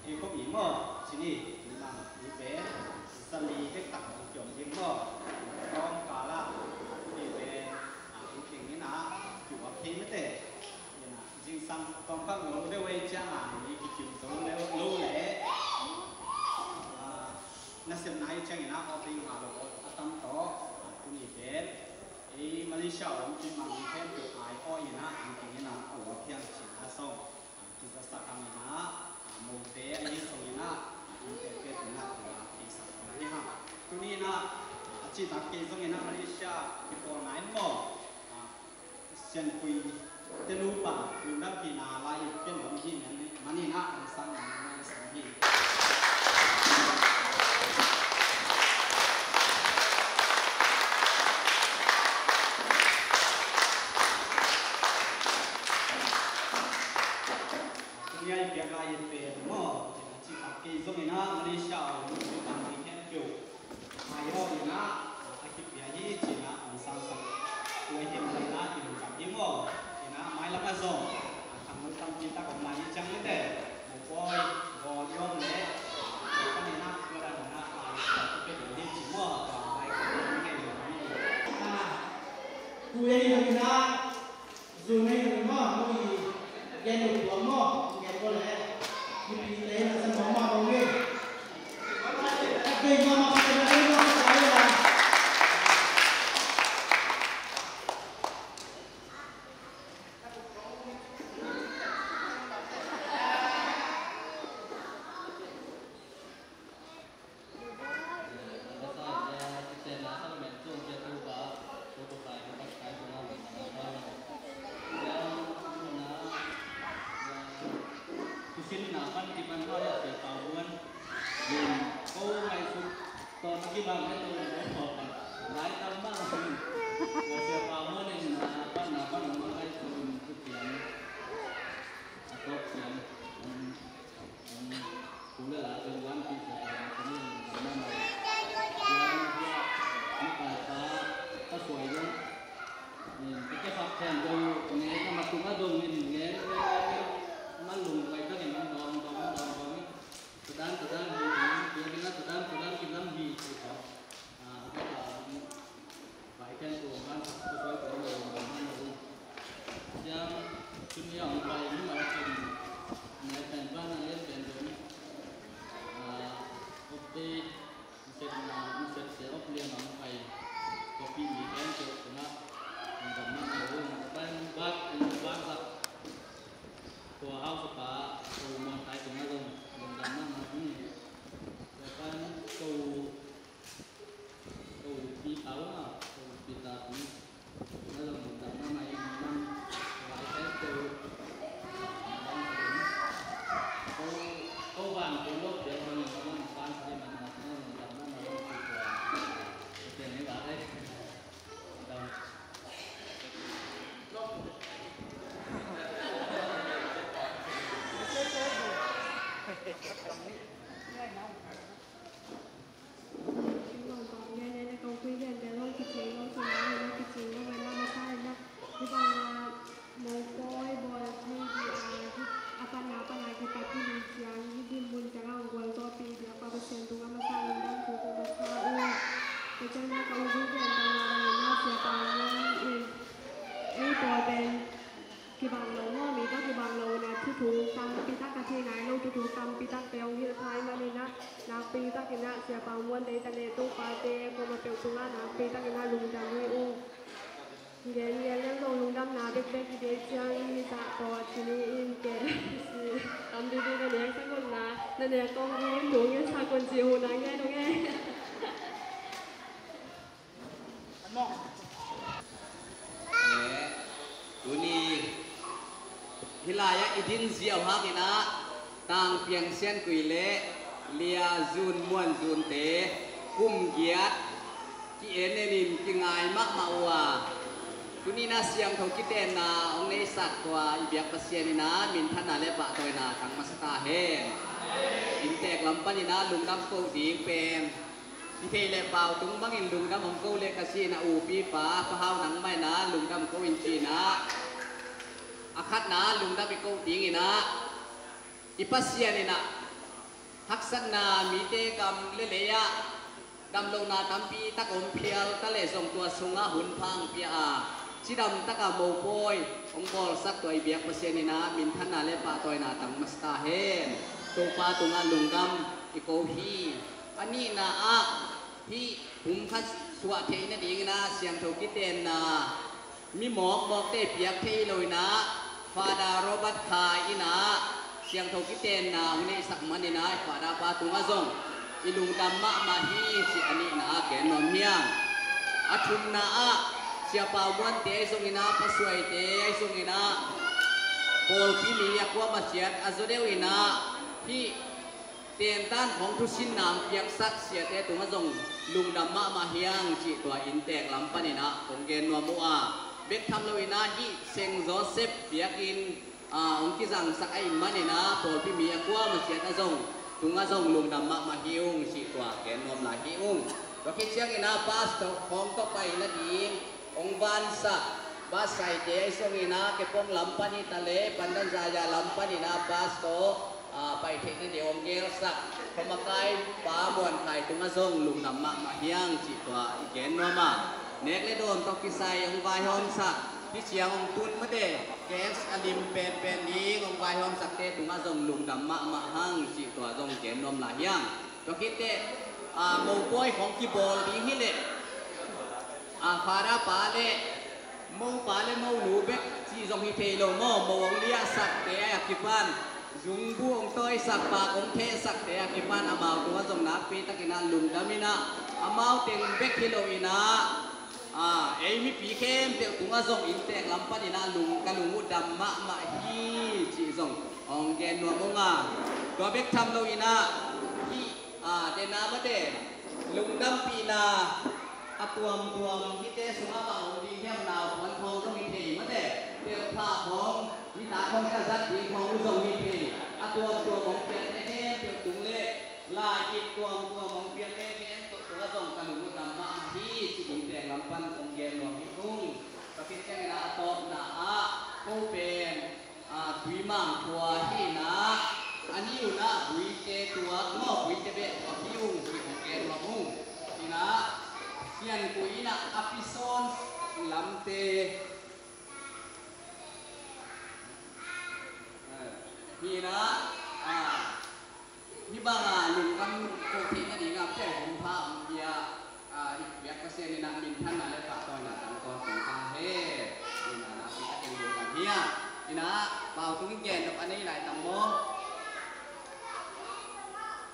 ei khuami maw, cini, nang i pen, zali dektak hong kiom ding maw, kawmkal ah, i pen, ah, i teng in ah, kiuak thei mete, in ah, zingsang kawmkal lo deuh ei ciang ah, i kikim zo lo, lo leh, ah, nasepna i ciang in ah, aw ding a lo a tam tawh, ah, tuni pen, ei Malaysia om kimang khempeuh ai aw in ah, i teng in ah, a lo a phiang cin a sawm. Kizasak hang in ah, ah, mote ahi zongin ah, ah, inntekte tungah, ah, kisak hang hi hang. Tuni in ah, ah, a citak kei zongin ah Malaysia kipawl nai maw? Ah, siangthoite nupa lungdampihna lai in pian om hi man in ah, hong sang nai, hong sang hi. Tuni a i piak lai in pen maw, a citak kei zongin ah Malaysia a om lungdam ding khempeuh ai aw in ah, a kipia hi ci-in ah hong sangsak tua hi mah in ah i lungdam hi maw. In ah mailam ah zong a khangno tampi tak om lai hi ciang mete, mopawi gawl i om leh, tua pan in ah tua dan in ah lai kipia hi ci maw, tua lai kipia hi. Ah, kuya hi in ah Zun nei maw, maw i gen lo tuam maw, gen ko le. Mipi te na sa maw maw maw ni. Kei maw maw kei na maw maw kei na. Thusinna pan kipan hau le Sia Pau Muan in ko ngaihsut tawh a kibang le tawh ko lai tam bang sin. Sia Pau Muan in panna pan hong ngaihsut in thupian a tawh pian. Siam, tuni a hong pai mi mah pen, nai pen ban a lian pen dong. Ah, update, nasepna, nasepte op lian a hong pai. Copy mi pen tua tungah, lungdam mahmah ung. Pen bak, pen bak sak. Tua hausa pa, ko muan kai tungah zong, lungdam mahmah ung. Tua pen ko Ko pi tau na, ko pi tau pi. Na lam lam na mai na lam. Lai kai ko. Ko, ko van ko lo ko van ko lam van ko lam na lam lam na lam ko. Ko te ni ba dai. Dam. Kong kong gen en a kong kui gen bel hong kicing lo, sum lo en a kicing lo, en a masa en a. Hih bang a mopawi bawl thei ding a, hih a panna pan a kipat hih lim ciang, hih lim mun ciang a hong gualzawhpih ding a Pa Pasian tungah masa lungdam thu kong masa uh. Tua ciang a ka u Vivian tungah bang in a Sia Pau Muan in ei pawl pen kibang lo maw, mi tawh kibang lo na, thuthung tampi tak ka thei nai lo, thuthung tampi tak peuh hong hilh phai manin ah, nakpi takin ah Sia Pau Muan deih ta leh Topa te kuamah peuh tungah nakpi takin ah lungdam hi uh. Gen gen leng zong lungdamna bekbek hi dei ciang hi ta tawh ci ni in ke. Tam didi na nek sak un na, na nek kong gu in thu ngen sak un ci uh na ngen uh ngen. Eh, tuni hih lai-ah i din ziau hangin ah Tang Piang Sian Kui le Lia Zun Muan Zunte kum giat ki-en en in kingai mahmah uh a, tuni-in ah siangtho kitenna hong neihsak tua i biak Pasian in ah minthanna le pahtawina tang masa ta hen. Inntek lam panin ah lungdam koh ding pen Hih thei le pau tung bangin lungdam hong ko le ka si in a upipa, Pa Hau nangmah in a lungdam ko in ci in a, a khatna lungdam i ko ding in a, I Pasian in ah haksatna mite gam le lei ah damlohna tampi tak om phial ta leh zong tua sungah hun pha hong pia a, cidam tak a mopawi hong bawlsak tua i biak Pasian in ah minthanna le pahtawina tang masa ta hen. Topa tungah lungdam i ko hi. A nihna ah hih pumkhat suah theih nadingin ah siangtho kitenna mi mawkmawkte piak thei lo in ah Father Robert Khai in ah siangtho kitenna hong neihsak man in ah Father pa tungah zong i lungdam mahmah hi cih a nihna ah gen nuam hi hang. A thumna ah Siapa Muante ahi zongin ah, Pa Suaite ahi zongin ah, pawlpi mi a kuamah ciat a zaw deuh in ah hih tentan khawng thusinna hong piaksak siate tungah zong lungdam mahmah hi hang cih tua inntek lam panin ah kong gen nuam uh a, bek tham loin ah hih Saint Joseph biakinn ah hong kizangsak ahih manin ah pawlpi mi a kuamah ciat ah zong tungah zong lungdam mahmah hi ung cih tua gen nuam lai hi ung. Tua khit ciangin ah pastor khawng tawh pai nading hong vansak, Basaite ahi zongin ah Kepong lam pan hi ta leh Pandan Zaya lam panin ah pastor ah pai theih nading hong gelsak, khawmakai Pa Muan Khai tungah zong lungdam mahmah hi hang cih tua i gen nuam a, nek le dawn tawh kisai hong vaihawmsak, hih ciang hong tun mate, guest a lim penpen ding hong vaihawmsakte tungah zong lungdam mahmah hang cih tua zong gen nuam lai hi hang. Tua khit teh ah mopawi khawng kibawl ding hi leh ah Father pa le mopa le monu bek cih zong hi thei lo maw, mo hong liahsakte a kipan, zungbu hong tawisak, pak hong thehsakte a kipan amau tungah zong nakpi takin ah lungdam in ah, amau teng bek hi loin ah ah ei mipi khempeuh tungah zong inntek lam panin ah lung, ka lung uh dam mahmah hi cih zong hong gen nuam ung a, tua bek tham loin ah hih ah dena mate lungdampihna a tuamtuam hihte sungah bang om ding hiam, nau puan khawng zong hi thei mate, pelhpha khawng, nitak khawng ka zat ding khawng uh zong hi thei, a tuamtuam hong piakte khempeuh tung le lai-it tuamtuam hong piakte khempeuh tungah zong ka lung uh dam mahmah hi cih inntek lam pan kong gen nuam hi ung. Tua khit ciangin ah a tawpna ah ko pen ah Tuimang khua hi in ah, a ni un ah Buite tuak maw, Buite beh tuak hi ung cih hong gen nuam ung. Hi in ah Siankui in ah a pisawn lamte hi in ah, ah, hih bangah lungdam ko theih nading ah pen hun pha hong pia, ah, i biak Pasian in ah minthanna le pahtawina tang tawntung ta hen. Hi in ah nakpi takin lungdam hi a. Hi in ah Pau Tung in gen nop a nei lai tam maw?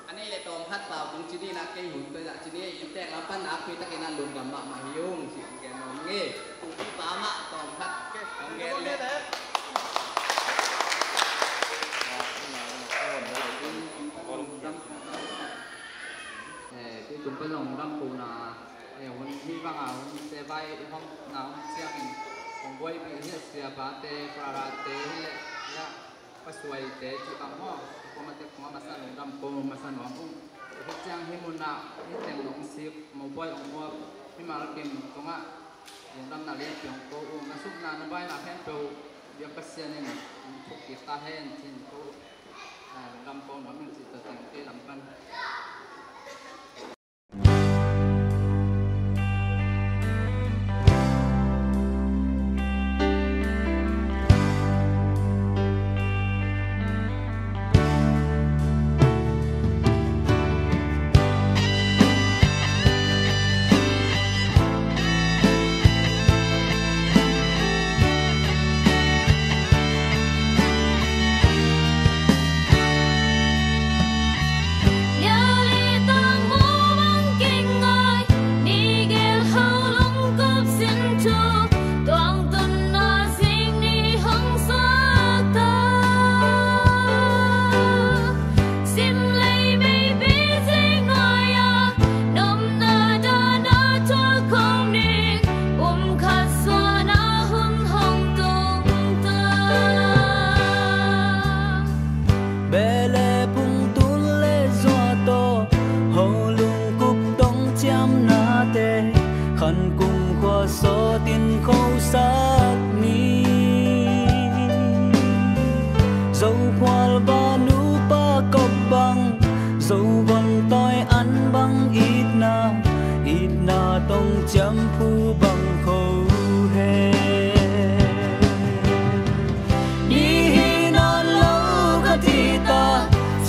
A nei le tawm khat Pau Tung ci ni in ah kei hun pia zah ci ni, inntek lam pan nakpi takin ah lungdam mahmah hi ung cih hong gen nuam ung e. Tung pi pa mah tawm khat hong gen le. Eh, tui tung pen lungdam kohna, eh, hun hih bangah hun se vai i hawmna hun ciangin hong buaipih hi a, siapate, parate hi leh, hi a, pasuaite cih bang maw, kuamah te kong a masa lungdam ko masa nuam ung. Hih ciang hih munah hih teng nong sik mopawi hong muak mimal kim tungah lungdamna lianpi hong ko ung. Na supna na baina khempeuh biak Pasian in thuk kik ta hen ci-in ko, ah, lungdam ko nuam ing cih tua teng kei lam pan.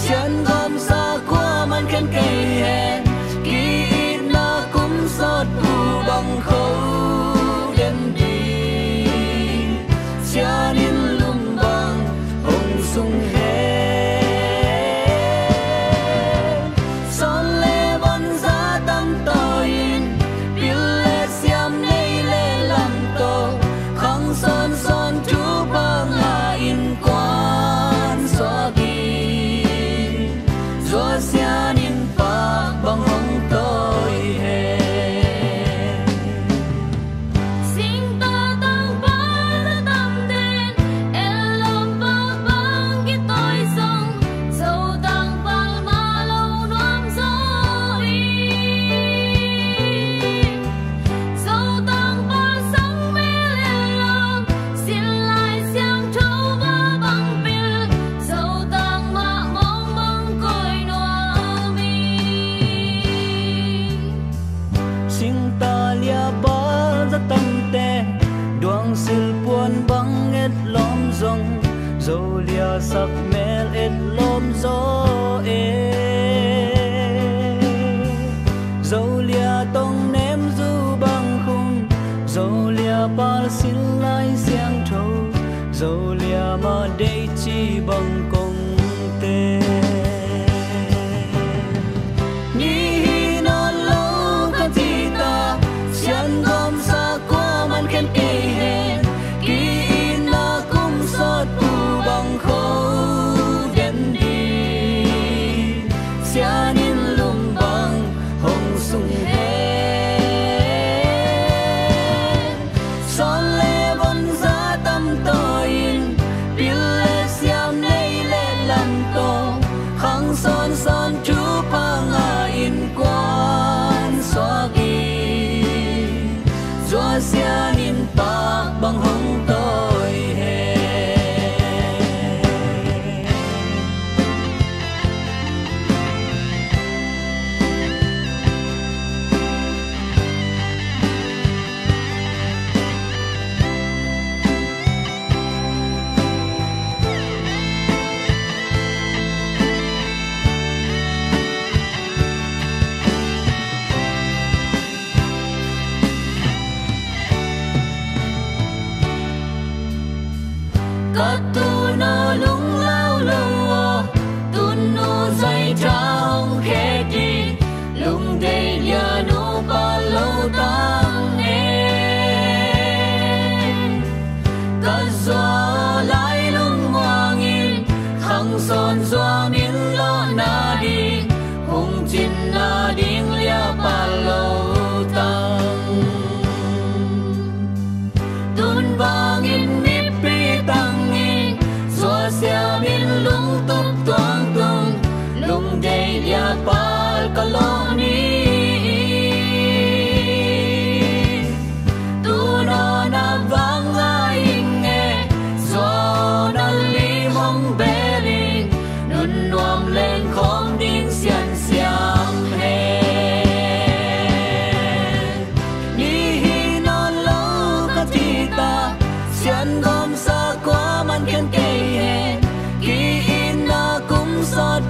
Sianggamsa kuaman khen kei hen, ki-itna kum sawt uh bang kho den ding. Sian in lum bang hong sung hen, sawn le vanza tam tawi-in, pil le siam, nei le lam tawh, khang sawnsawn thupha ngah in kuan suak in. Zua sian in pak bang hong tawi hen. Singtang pal tam ten, ellawm pak bang kitawi zong, Zotang pal mah lo nuam zaw hi. Zotang pal sang mel ellawm, Sin Lai Siangtho va bang pil, Zotang mah mawng bang koih nuam hi. Singtalia pal za tamte, duang silpuan bang etlawm zong, Zolia sak mel etlawm zaw e. Zolia tong nemzu bang khum, Zolia pal Sin Lai Siangtho, Zolia mah deici bang kong te. Ni hi nawn lo ka ci ta, sianggamsa kuaman khen kei hen, ki-itna kum sawt uh bang kho den ding. Sian in lum bang hong sung hen, sawn le vanza tam tawi-in, pil le siam, nei le lam tawh, khang sawnsawn thupha ngah in kuan suak in. Zua sian in pak bang hong tawi hen. Ka tuunaw lunglau lo aw, tuunaw zaitha hong khe ding, lungdeih lian uh pal lo tang e. Ka zua lai lungmuang in, khang sawn zua min lawhna ding, hong cinna ding liah pal lo tang. Tun vangin mipi tang in, suasiam in lungtup tuangtung, lungdeih liah pal ka lawh ni. Tuunaw na vang ngai ing e, suaw na lim hong bel in, nun nuam leng khawm ding siansiam hen. Ni hi nawn lo ka ci ta, sianggamsa kuaman khen kei hen, ki-itna kum sawt